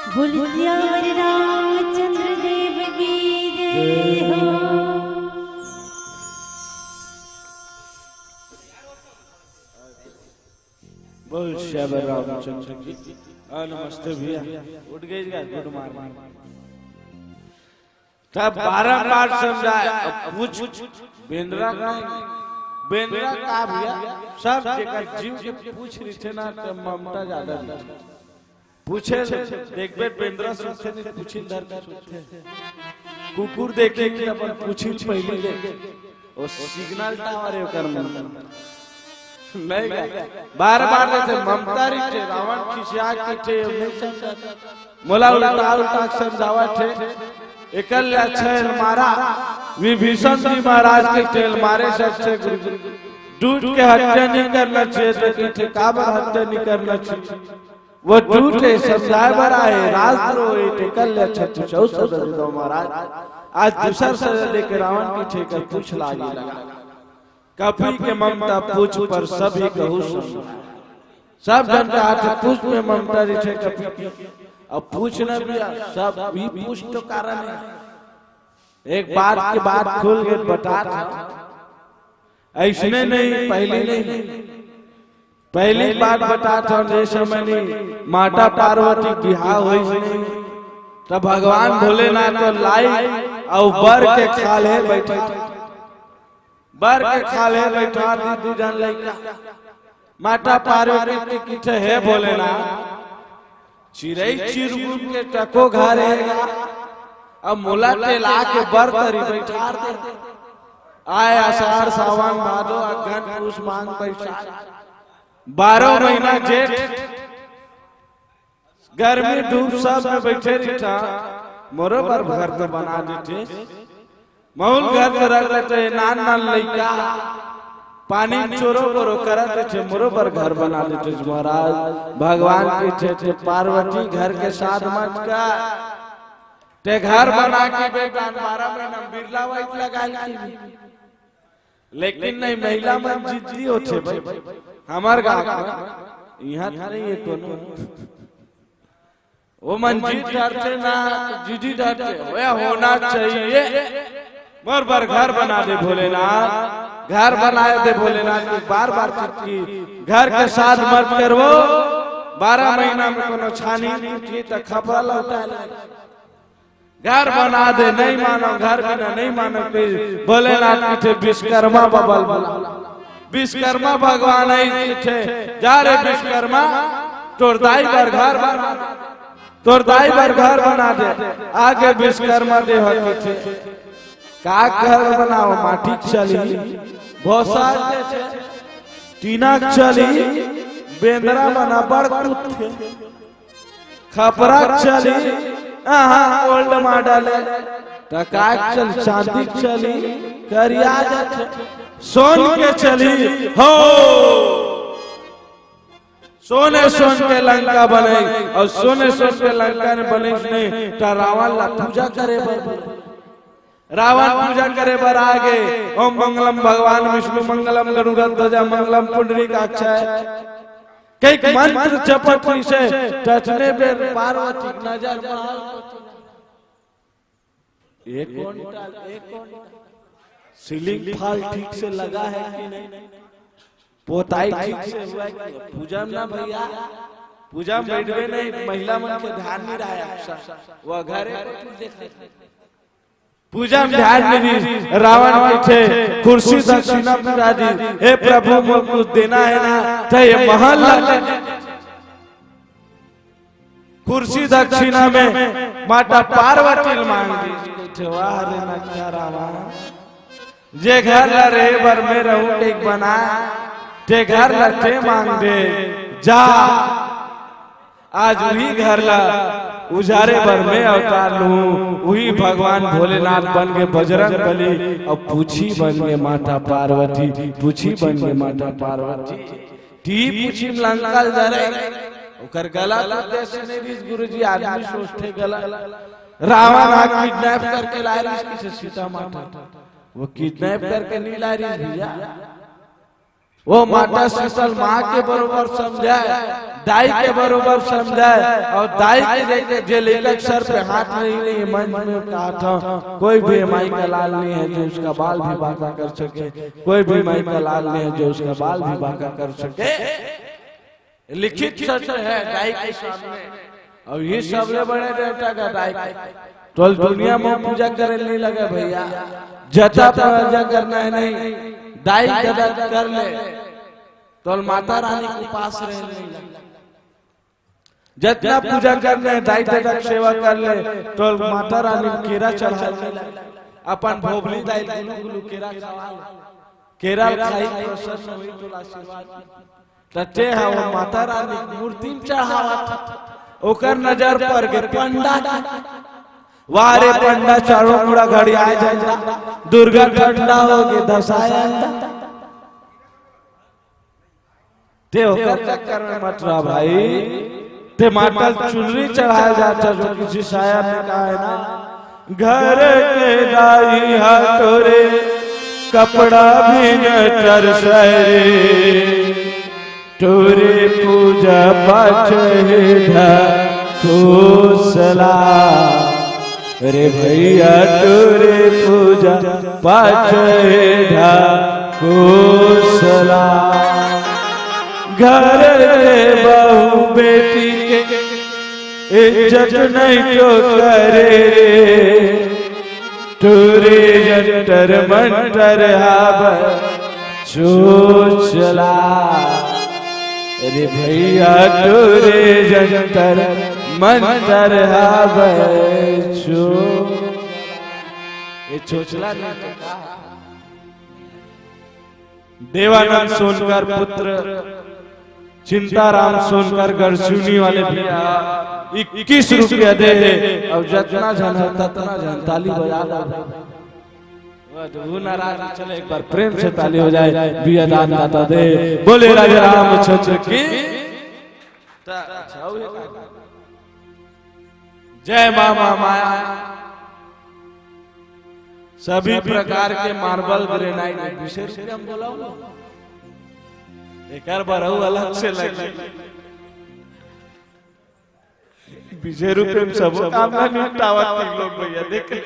बोल सियावर रामचंद्र देव की जय हो। बोल सियावर रामचंद्र की। आ, नमस्ते भैया। उठ गए क्या? गुड मॉर्निंग। तब बारंबार समझाए, अब पूछ, बेंदरा का, बेंदरा का भैया, सब जेकर जीव के पूछ रहिथे ना, त ममता ज्यादा रहिथे। पूछे ले, देखबे बेंदरा सुनथे नहीं, पूछी धर के सुनथे। कुकुर देखे कि अपन पूछी पहली देखे। ओ सिग्नल टावर है ओकर मन। नहीं गा। बार-बार जैसे ममता रहिथे, रावण खिसिया के थे, नहीं समझा। मोला उल्टा उल्टा समझावत हे। एकर ले अच्छा हे मारा। विभीषण जी महाराज के तेल मारे से अच्छे गुरु जी। दूत के हत्या नहीं करना चाहिए, तो कथे काबर हत्या नहीं करना चाहिए? वो दूत हे, समझाए बर आए, राजद्रोह हे, तो एकर ले अच्छा कुछ अउ सजा दे दो महाराज। आज दूसर सजा देके रावण के ठेकर पूछ लागे लगा। कपी के ममता पूछ पर सभी कहू सुन। सब झन का हाथ पूछ में ममता रहिथे कपी के। अब पूछ न भैया, सब भी पूछ तो कारण हे। एक बात के बात खुल के बतात हंव। अइसने नहीं, पहली नहीं। पहली बात बतात हंव, जे समय नहीं माता पार्वती बिहाव होइस नहीं, त भगवान भोलेनाथ तो लाई अउ बर के खाल्हे बइठा, बर के खाल्हे बइठा दी दू झन लइका। माता पार्वती कथे, हे भोलेनाथ, चिरई चिरगुन के तको घर हे गा, अब मोला तेला के बर तरी बइठार दे। आय आषाढ़, सावन, भादो, अगहन, पूस, माघ, बइसाख, बारह महीना जेठ, गर्मी धूप सब में बइठे रहिथंव, मोरो बर घर तो बना देते। महूं ल घर तो रख लेते, नान नान लइका पानी में चोरो बोरो करत रहिथे, मोरो बर घर बना देते महाराज। भगवान कथे, ते पार्वती घर के साध मत कर, ते घर बना के बेटा बारह महीना में बिरला वाइट लगा ली। लेकिन नहीं, महिला मन जिद्दी होथे भाई। हमर गांव में इहां तो नहीं हे कोनो। वो मन जिद डरथे ना, जिद्दी डरथे। ओए होना चाहिए। मोर बर घर बना दे भोलेनाथ, घर बना दे भोलेनाथ की बार बार चिपकी। घर के साध मत करवो, बारह महीना में कोनो छानी टूटी त खपरा लौटा ले। घर बना दे, नहीं मानंव, घर बिना नहीं मानंव, कहि भोलेनाथ कथे विश्वकर्मा बबा ल बुला। विश्वकर्मा भगवान आइस कथे, जा रे विश्वकर्मा, तोर दाई बर घर बना दे, तोर दाई बर घर बना दे। आगे विश्वकर्मा देव कथे, का घर बनावंव, माटी के चलही, भोसा के चलही, टीना के चलही, बेंदरा मन अब्बड़ कूदथे। खपरा के चलही, आहा, old model हे। त का के चलही, चांदी के चलही, करिया जाथे। सोन के चलही, हो। सोने सोन के लंका बनइस, अउ सोने सोन के लंका नइ बनइस नहीं, त रावण ला पूजा करे बर बोले। रावण पूजा करे बर आगे, ओम मंगलम भगवान विष्णु मंगलम गरुड़ध्वजा मंगलम पुंडरीकाक्षाय। कइक मंत्र जपत रहिसे, ततने बेर पार्वती के नजर में आए। एक क्विंटल, एक क्विंटल। सीलिंग फॉल ठीक से लगा है कि नहीं? पोताई ठीक से हुआ है कि नहीं? पूजा में ना भैया, पूजा में बैठबे नहीं, महिला मन के ध्यान नहीं रहा है। वो घरे को तू देख। पूजा में ध्यान नहीं दी, रावण कथे, कुर्सी दक्षिणा पूरा दी, हे प्रभु, मोला कुछ देना हे ना, त ये महल ला दे। कुर्सी दक्षिणा में माता पार्वती ल मांग दी। कथे, वाह रे नकटा रावण, जे घर ला रहे बर में रहूं, एक बना, ते घर ला ते मांग दे, जा। आज उही घर ला उजारे बर में अवतार लूं, उही भगवान भोलेनाथ बन के बजरंग बली, अउ पूछी बन के माता पार्वती, पूछी बन के माता पार्वती, ती पूछी में लंका ल जरे। ओकर गला तो उद्देश्य नहीं रहिस गुरुजी, आदमी सोचथे गला। रावण हा किडनैप करके लाए रहिस किसे सीता माता, वो किडनैप करके नहीं लाए रहिस भैया। वो माता शीतल माँ के बरोबर समझय, दाई के बरोबर समझय, अउ दाई के जे, जे लइका के सर पे हाथ नहीं, नहीं, मंच में कहा था, कोई भी माई का लाल नहीं है जो उसका बाल भी बांका कर सके, कोई भी माई का लाल नहीं है जो उसका बाल भी बांका कर सके। लिखित सत्य है दाई के सामने। अउ ये सबले बड़े देवता का दाई के। तोल दुनिया में पूजा करे नहीं लगे भैया, जता पूजा करना है नहीं, दाई जता कर ले, तोल माता रानी के उपास रहे नहीं लगे। जतना पूजा करना है दाई जता सेवा कर ले, तोल माता रानी के केरा चढ़ा ले, अपन भोभली दाई गुलू गुलू केरा खवा ले, केरा खाई प्रसन्न होई तोला आशीर्वाद। त ते ह वो माता रानी के मूर्ति म चढ़ावत, ओकर नजर पर गे पंडा के। वाह रे पंडा, चारों मुड़ा घड़ी आए झंडा, दुर्गा ठंडा हो गे दसाए अंडा। ते ओकर चक्कर में मत रह भाई, ते माता ल चुनरी चढ़ाए जात, जो किसी शायर ने कहा है ना, घर के दाई हा तोरे कपड़ा भी न तरसय रे, तोरे पूजा पाठ हे ढकोसला। अरे भैया तोरे पूजा पाठ हे ढकोसला। घर के बहू बेटी के इज्जत नहीं तो करे रे, तोरे जंतर मंतर हावय चोचला। अरे भैया तोरे जंतर मंतर हावय चो, ये चोचला नहीं तो का? देवानंद सोनकर पुत्र चिंताराम सोनकर गढ़सिवनी वाले भैया इक्कीस रुपया दे हे। अब जतना झन हे ततना झन ताली बजा दो। वो नाराज, चलो एक बार प्रेम से ताली हो जाए। भैया दान दाता दे, बोले राजा रामचंद्र की। त अच्छा, अउ हे का? जय माँ महामाया। सभी प्रकार के मार्बल ग्रेनाइट, बीसे रुपया म बोला हो। एकर बर अउ अलग से लगे। बीसे रुपया म सबो काम ला निपटावत हे लोग भैया, देख ले।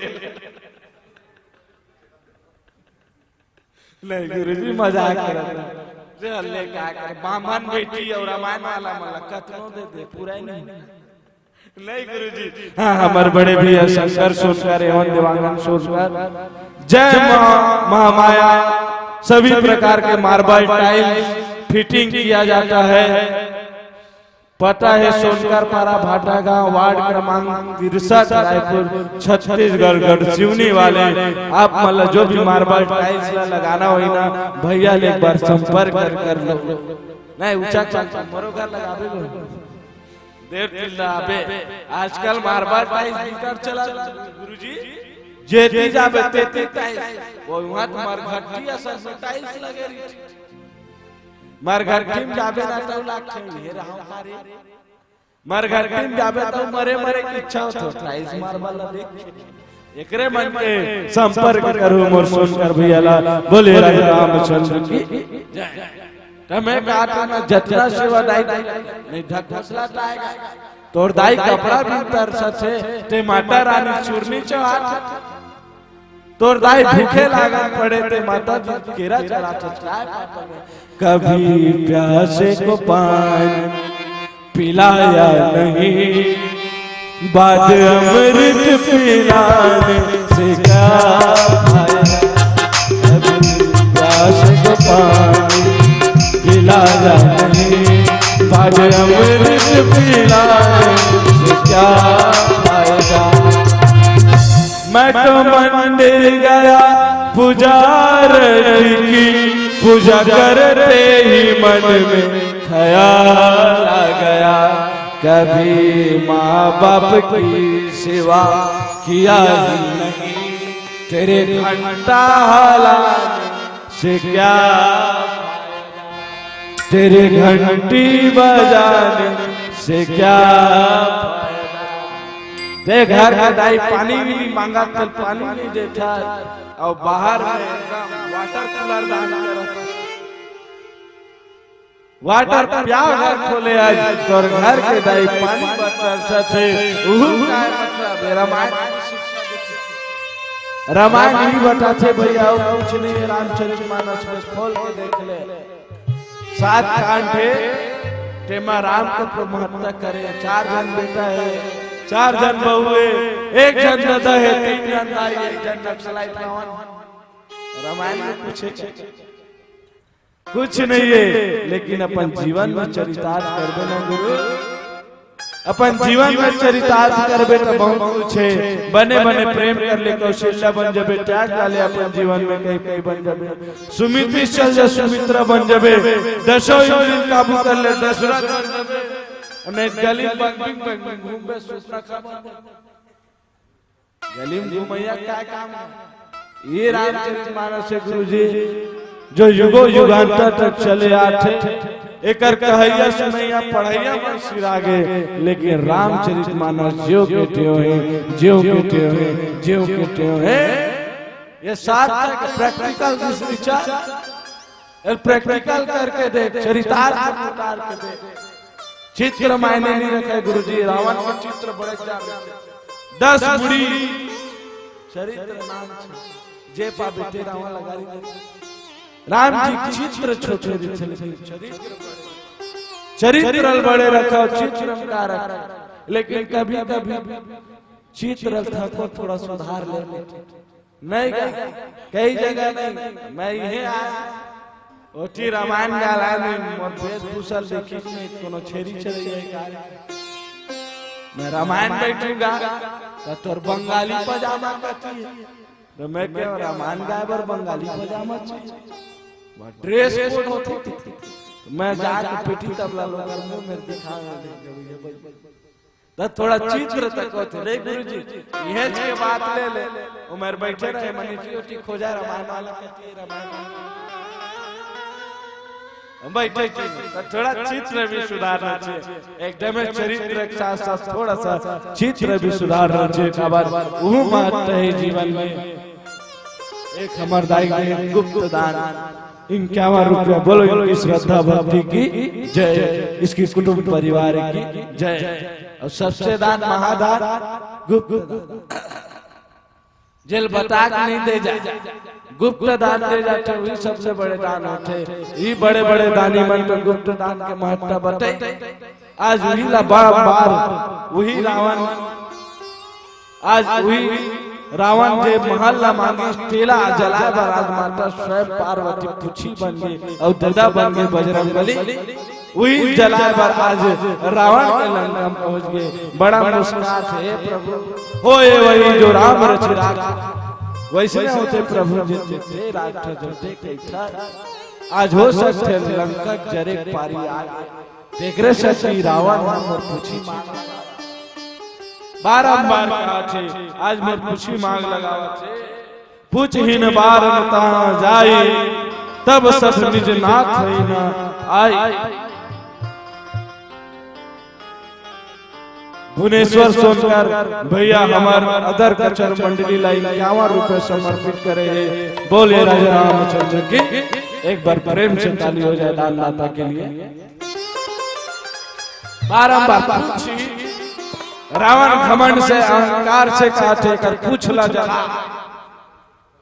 नहीं गुरुजी, मजाक करत हे। चल ले, का करे, बामन बेटी अउ रामायण वाला मन ला कतनो दे दे, पूरा ही नहीं। नहीं गुरुजी। हाँ, हमर बड़े भैया शंकर सोनकर एवं देवांगन सोनकर, जय माँ महामाया, सभी प्रकार के मार्बल टाइल्स फिटिंग किया जाता है। पता है सोनकर पारा, भाटागांव, वार्ड क्रमांक तिरसठ, रायपुर, छत्तीसगढ़, गढ़सिवनी वाले। आप मन ला जो भी मार्बल टाइल्स ला लगाना होही ना, भैया ले एक बार संपर्क कर, कर लो। नहीं, ऊंचा कर, मोरो घर लगाबे को। देर टिल्ला अबे, आजकल मार्बल टाइल्स बिकट चलत, गुरुजी। जेती जाबे तेती टाइल्स, वो वहां तो मरघट्टी असन में टाइल्स लगे रही। मरघट्टी में जाबे ना तो लागथे, हे राम का रे। मरघट्टी में जाबे तो मरे मरे की इच्छा होत, टाइल्स मार्बल ला देख। एकरे मन के संपर्क करू मोर सोनकर भैया ला। बोले राजा रामचंद्र की जय। त मैं कहत हंव ना, जतना सेवा दाई, नहीं ढकोसला त आय गा। तोर दाई कपड़ा भी तरसत हे, ते माता रानी चुरनी चढ़ात हे। तोर दाई भूखे लागत पड़े, ते माता जी केरा चढ़ात हे। काय पाप हे? कभी प्यासे को पानी पिलाया नहीं, बाद अमृत पिलाने से क्या फायदा? कभी प्यास को पानी पिलाया नहीं, बाद अमृत पिलाने से क्या फायदा? मैं तो मंदिर गया, पुजारी की पूजा करते ही मन में ख्याल आ गया, कभी माँ बाप की सेवा किया ही नहीं, तेरे घंटा हलाने से क्या, तेरे घंटी बजाने से क्या। ते घर के दाई पानी भी नहीं मांगा, तो पानी नहीं देता, अउ बाहर में एकदम वाटर कूलर दान करत। वाटर प्याव घर खोले आज, तोर घर के दाई पानी बर तरसत हे। उहू काय मतलब हे? रामायण की शिक्षा देथे। रामायण ही बताथे भैया, अउ कुछ नहीं हे। रामचरित मानस में खोल के देख ले, सात कांड हे, तेमा राम के महत्ता करे। चार झन बेटा हे, चार झन बहू हे, एक झन ददा हे, तीन झन दाई, एक झन नक्सलाइट रावण। रामायण में कुछ हे? कुछ नहीं हे, लेकिन अपन जीवन में चरितार्थ करबे ना गुरु, अपन जीवन में चरितार्थ करबे त बहुत कुछ हे। बने बने प्रेम कर ले, कौशल्या बन जबे, त्याग ला ले अपन जीवन में, कई कई बन जबे, सुमित चल जा सुमित्रा बन जबे, दसों इंद्रिय काबू कर ले दशरथ बन जबे, अउ नहीं गली बंग बिंग बंग बिंग घूमबे सुपना खा बन जबे। गली में घुमैया का काम हे? ये रामचरित मानस हे गुरुजी, जो युगों युगांतर तक चले आथे। एकर कहैया सुनैया पढ़ैया मन सिरा गे, लेकिन रामचरित मानस ज्यों के त्यों हे, ज्यों के त्यों हे, ज्यों के त्यों हे। ये सार्थक प्रैक्टिकल रिसर्च हे। एल प्रैक्टिकल करके देख, चरितार्थ उतार के देख। चित्र मायने नहीं रखे गुरुजी, रावण के चित्र बड़े जान। दस मुड़ी चरित्र नाम छे, जे पाबे ते रावण लगा रही। राम जी चित्र छोटे रहिथे, लेकिन चरित्र बड़े। चरित्र ल बड़े रखो, चित्र म का रखो, लेकिन कभी कभी चित्र ल थको थोड़ा सुधार ले। नहीं गा, कई जगह नहीं, मैं इहे आय, ओती रामायण गाला नहीं, मोर वेशभूषा ल देखिस नहीं, कोनो छेरी चरइया हे का? मैं रामायण बैठूंगा, त तोर बंगाली पजामा कति हे? त मैं कहेंव रामायण गाय बर बंगाली पजामा चाहिए, वो ड्रेस कोड होथे। त मैं जाके पेटी तबला लोग मेर दिखा त थोड़ा चित्र तक होथे, नहीं गुरुजी, इहेच के बात ले ले। ओ मेर बैठे रहे, मनीष जी ओती खोजा रामायण वाला कति हे, रामायण वाला। हम बैठे छी, त थोड़ा चित्र भी सुधारना चाहिए। एकदम चरित्र के साथ साथ थोड़ा सा चित्र भी सुधारना चाहिए। काबर उहू महत्व हे जीवन में। एक हमर दाई के गुप्त दान, इक्यावन रुपया। बोलो इनकी श्रद्धा भक्ति की जय, इसकी कुटुंब परिवार की जय। अउ सबसे दान महादान गुप्त दान, जेल बता के नहीं दे जा, गुप्त दान दे जाथे, वही सबसे बड़े दान होथे। ये बड़े बड़े दानी मन तो गुप्त दान के महत्ता बताई। आज उही ला बारंबार उही रावण, आज उही रावण जे महल ला मांगिस, तेला जलाए बर आज माता स्वयं पार्वती पूछी बन गे अउ ददा बन गे बजरंग बली। उही जलाए बर आज रावण के लंका में पहुंच गे। बड़ा मुस्कात हे प्रभु, होए वही जो राम रचि राखे। वैसने होथे प्रभु जी, जे राखे जो ते कइठा। आज हो सकथे लंका जरे पारी आ गे। तेकरे सेती रावण ह मोर पूछी मांग, बारंबार कहत हे, आज मोर पूछी मांग लगावत हे। पूछहिन बार न तहाँ जाई, तब सठ निज नाथ ही न आई। भुवनेश्वर सोनकर भैया हमर अदर कचर मंडली ला इक्यावन रुपए समर्पित करे हे। बोले राजा रामचंद्र की, एक बार प्रेम से ताली हो जाए दानदाता के लिए। बारंबार पूछी, रावण घमंड से अहंकार से कहत हे, एकर पूछ ला जला।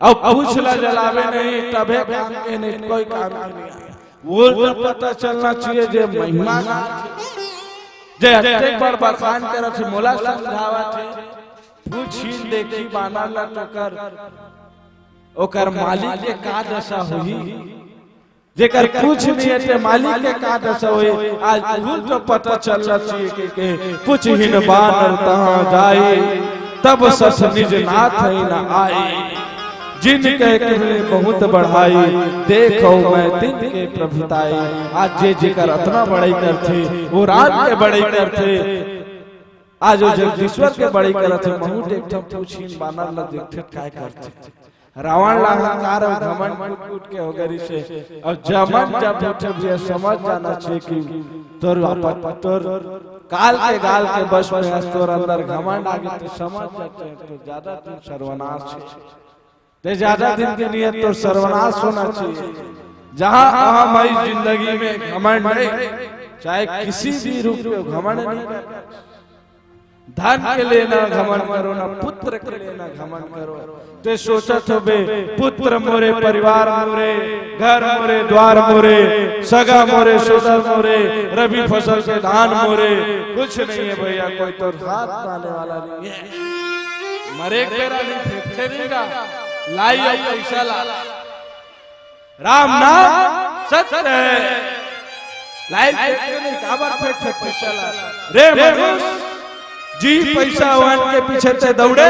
अब पूछ ला जलावे नहीं, तभे काम के नहीं, कोई काम के नहीं। वो तो पता चलना चाहिए जे महिमा, जे अतेक बड़ बखान करत हे, मोला समझावत हे। पूछी देखी बानर ला तो कर, ओकर मालिक के का दशा होही। जेकर पूछ नहीं हे ते मालिक के का दशा होही, आज उहू तो पता चलना चाहिए कि, कि पूछहिन बानर तहाँ जाई, तब सठ निज नाथ ही न आई। जिन कहे किन्हीं बहुत बढ़ाई, देखो मैं तिनके प्रभुताई। आज जे जेकर अतना बड़ाई करथे, वो राम के बड़ाई करथे। आज वो जगदीश्वर के बड़ाई करत हे, महूँ देखथँव पूछहिन बानर ला देखथे काय करथे। रावण ला अहंकार अउ घमंड कूट कूट के हो गे रिहिसे। अउ जमन जब उठे भैया, समझ जाना चाहिए कि तोर आपत, तोर काल के गाल के बस में हस, तोर अंदर घमंड आ गे, तो समझ जाते हैं, तो ज्यादा दिन सर्वनाश हे। ते ज्यादा दिन के नियत तोर सर्वनाश होना चाहिए। जहां अहम है जिंदगी में घमंड नहीं, चाहे किसी भी रूप में घमंड नहीं करना। धन के लिए ना घमंड करो, ना पुत्र के लिए ना घमंड करो। ते सोचत होबे, पुत्र मोरे, परिवार मोरे, घर मोरे, द्वार मोरे, सगा मोरे, सोदर मोरे, रबी फसल के धान मोरे, कुछ नहीं है भैया, कोई तो साथ आने वाला नहीं है। मरे के बेरा नहीं, फेंकते नहीं का, लाई आई पैसा ला। राम नाम सत्य है। लाई फेंक के नहीं, काबर फेंक के पैसा ला? रे मनुष्य, जी पैसा वान के पीछे ते दौड़े,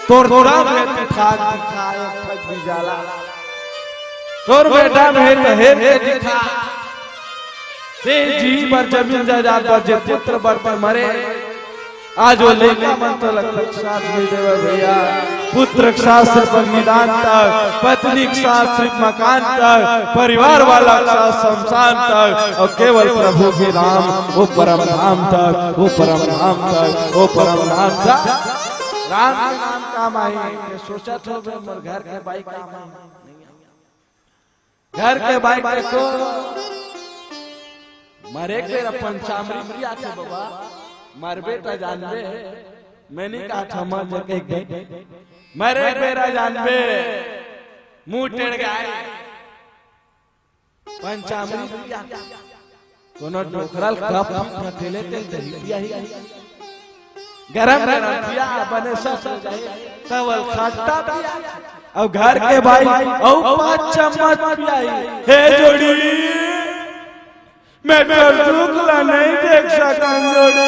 तोर तोरा में तू खाक दिखाए, थक भी जाला। तोर बेटा में तो हेर के दिखा। ते जी बर जमीन जायदाद बर जे पुत्र बर ते मरे, आज वो लइका मन तो लग साथ नहीं देवे भैया। पुत्र के साथ सिर्फ बलिदान तक, पत्नी के साथ सिर्फ मकान तक, परिवार वाला के साथ शमशान तक, और केवल प्रभु के नाम, वो परम धाम तक, वो परम धाम तक, वो परम धाम तक। राम के नाम काम आही, ये सोचत होबे मोर घर के बाई काम आही। घर के बाई के तो मरे के बेरा पंचामृत पियाथे बाबा, मरबे त जानबे। मैं नहीं कहा था मर जा के एक दिन, मरे के बेरा जानबे। मुंह टेढ़ गाय, पंचामृत पियाथे। कोनो डोकरा ल कप ढकेले तेल दही पियाही। गरम गरम पिया बने सस हो जाए, तब खट्टा पिया। अब घर के बाई अउ पांच चम्मच पियाई। हे जोड़ी, मैं तोर दुख ला नहीं देख सकन जोड़ी।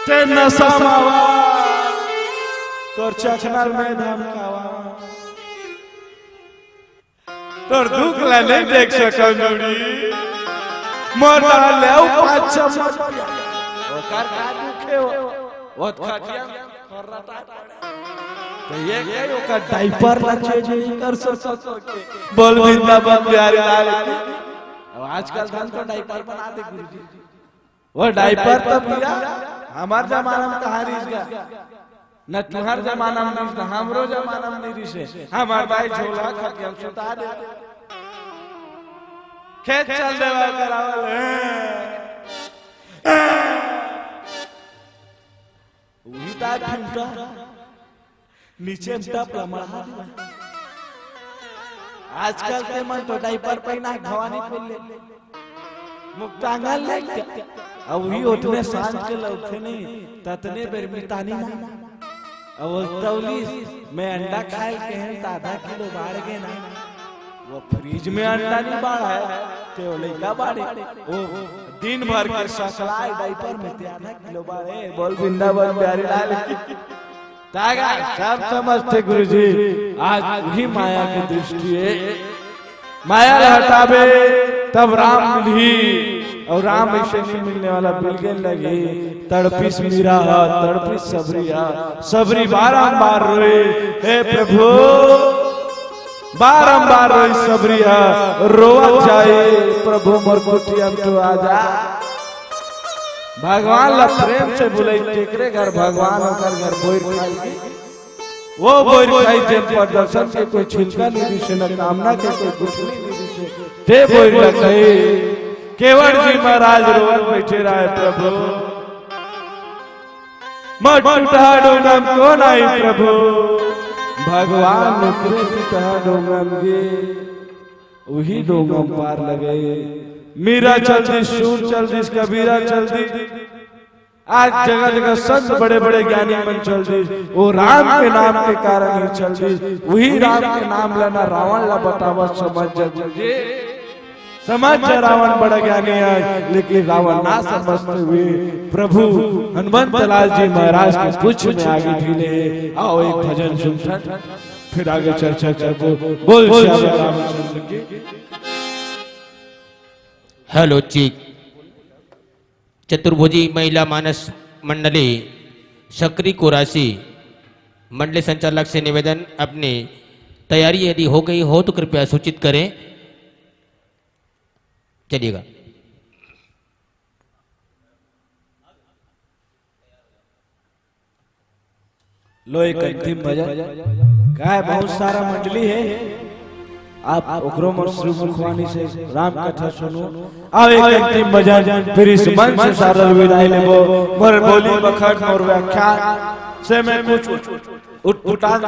ते नशा मावा, तोर चखना ल मैं धमकावा। तोर दुख ला नहीं देख सकन जोड़ी। मोर डाल ले अउ पांच चम्मच पिया। ओकर का दुख हे वो? वो खटिया में फर्राटा पड़े। तो ये कहे ओकर डायपर ला चेंज नहीं कर सकत। बोल वृंदावन बिहारी लाल की। अब आजकल धन तो डायपर बना दे गुरुजी। वो डायपर तो पिया, हमार जमाना में कहाँ रिस गा? न तुम्हार जमाना में रिस, न हमरो जमाना में नहीं रिसे। हमार दाई झोला खटिया में सुता दे। खेत चल देवा करावल। वही दाई फिरता। नीचे में टप ला मढ़ा दिया। आजकल ते मन तो डायपर पहना के भवानीपुर ले, मुक्तांगन ले के। अब वही ओतने सांझ के लौटे नहीं, ततने बेर मितानी ना। अब वो तौली में अंडा खाए के हैं तो आधा किलो बाढ़ गए ना। वो फ्रिज में अंडा नहीं बाढ़ा है, ते वो लइका बाढ़े। वो दिन भर के सकलाए डायपर में ते आधा किलो बाढ़े। बोल वृंदावन बिहारी लाल की। तागा सब समझते गुरुजी, आज वही माया की दृष्टि है। माया ला हटाबे तब राम मिलही, और राम ऐसे नहीं मिलने वाला, मिल के लगे। तड़पिस मीरा हा, तड़पिस सबरी हा, सबरी बारंबार रोए, हे प्रभु, बारंबार रोई सबरी हा, रोवत जाए, प्रभु मोर कुटिया में तो आ जा। भगवान ला प्रेम से बुलाई, केकरे घर भगवान ओकर घर बोइर खाई। वो बोइर खाई जेन पर दर्शन के कोई छिलका नहीं दिसे, न कामना के कोई गुठली नहीं दिसे, ते बोइर ला खाई। केवट जी महाराज रोवत बैठे रहे, प्रभु मोर टूटहा डोंगम कोन आई प्रभु? भगवान ओकरे टूटहा डोंगम गे, उही डोंगम पार लगे। मीरा चल दिस, सूर चल दिस, कबीरा चल दिस। आज जगह जगह संत बड़े बड़े ज्ञानी मन चल दिस, वो राम के नाम के कारण ही चल दिस। उही राम के नाम ला ना रावण ला बतावत समझ जग समझ जा रावण बड़ा ज्ञानी है, लेकिन रावण ना समझते हुए प्रभु हनुमंत लाल जी महाराज के पुछ में आगे ढीले। आओ एक भजन सुनथन, फिर आगे चर्चा करबो। बोल श्याम रामचंद्र की। हेलो चीक। चतुर्भुजी महिला मानस मंडली सकरी कोरासी मंडली संचालक से निवेदन, अपनी तैयारी यदि हो गई हो तो कृपया सूचित करें। चलिएगा। लो एक अंतिम भजन। काय बहुत सारा मंडली है, आप ओकरो मोर श्री मुखवाणी से राम कथा सुनो। अब एक अंतिम भजन, फिर इस मंच से सादर विदाई लेबो। मोर बोली बखत मोर व्याख्यान से मैं कुछ उटपुटांत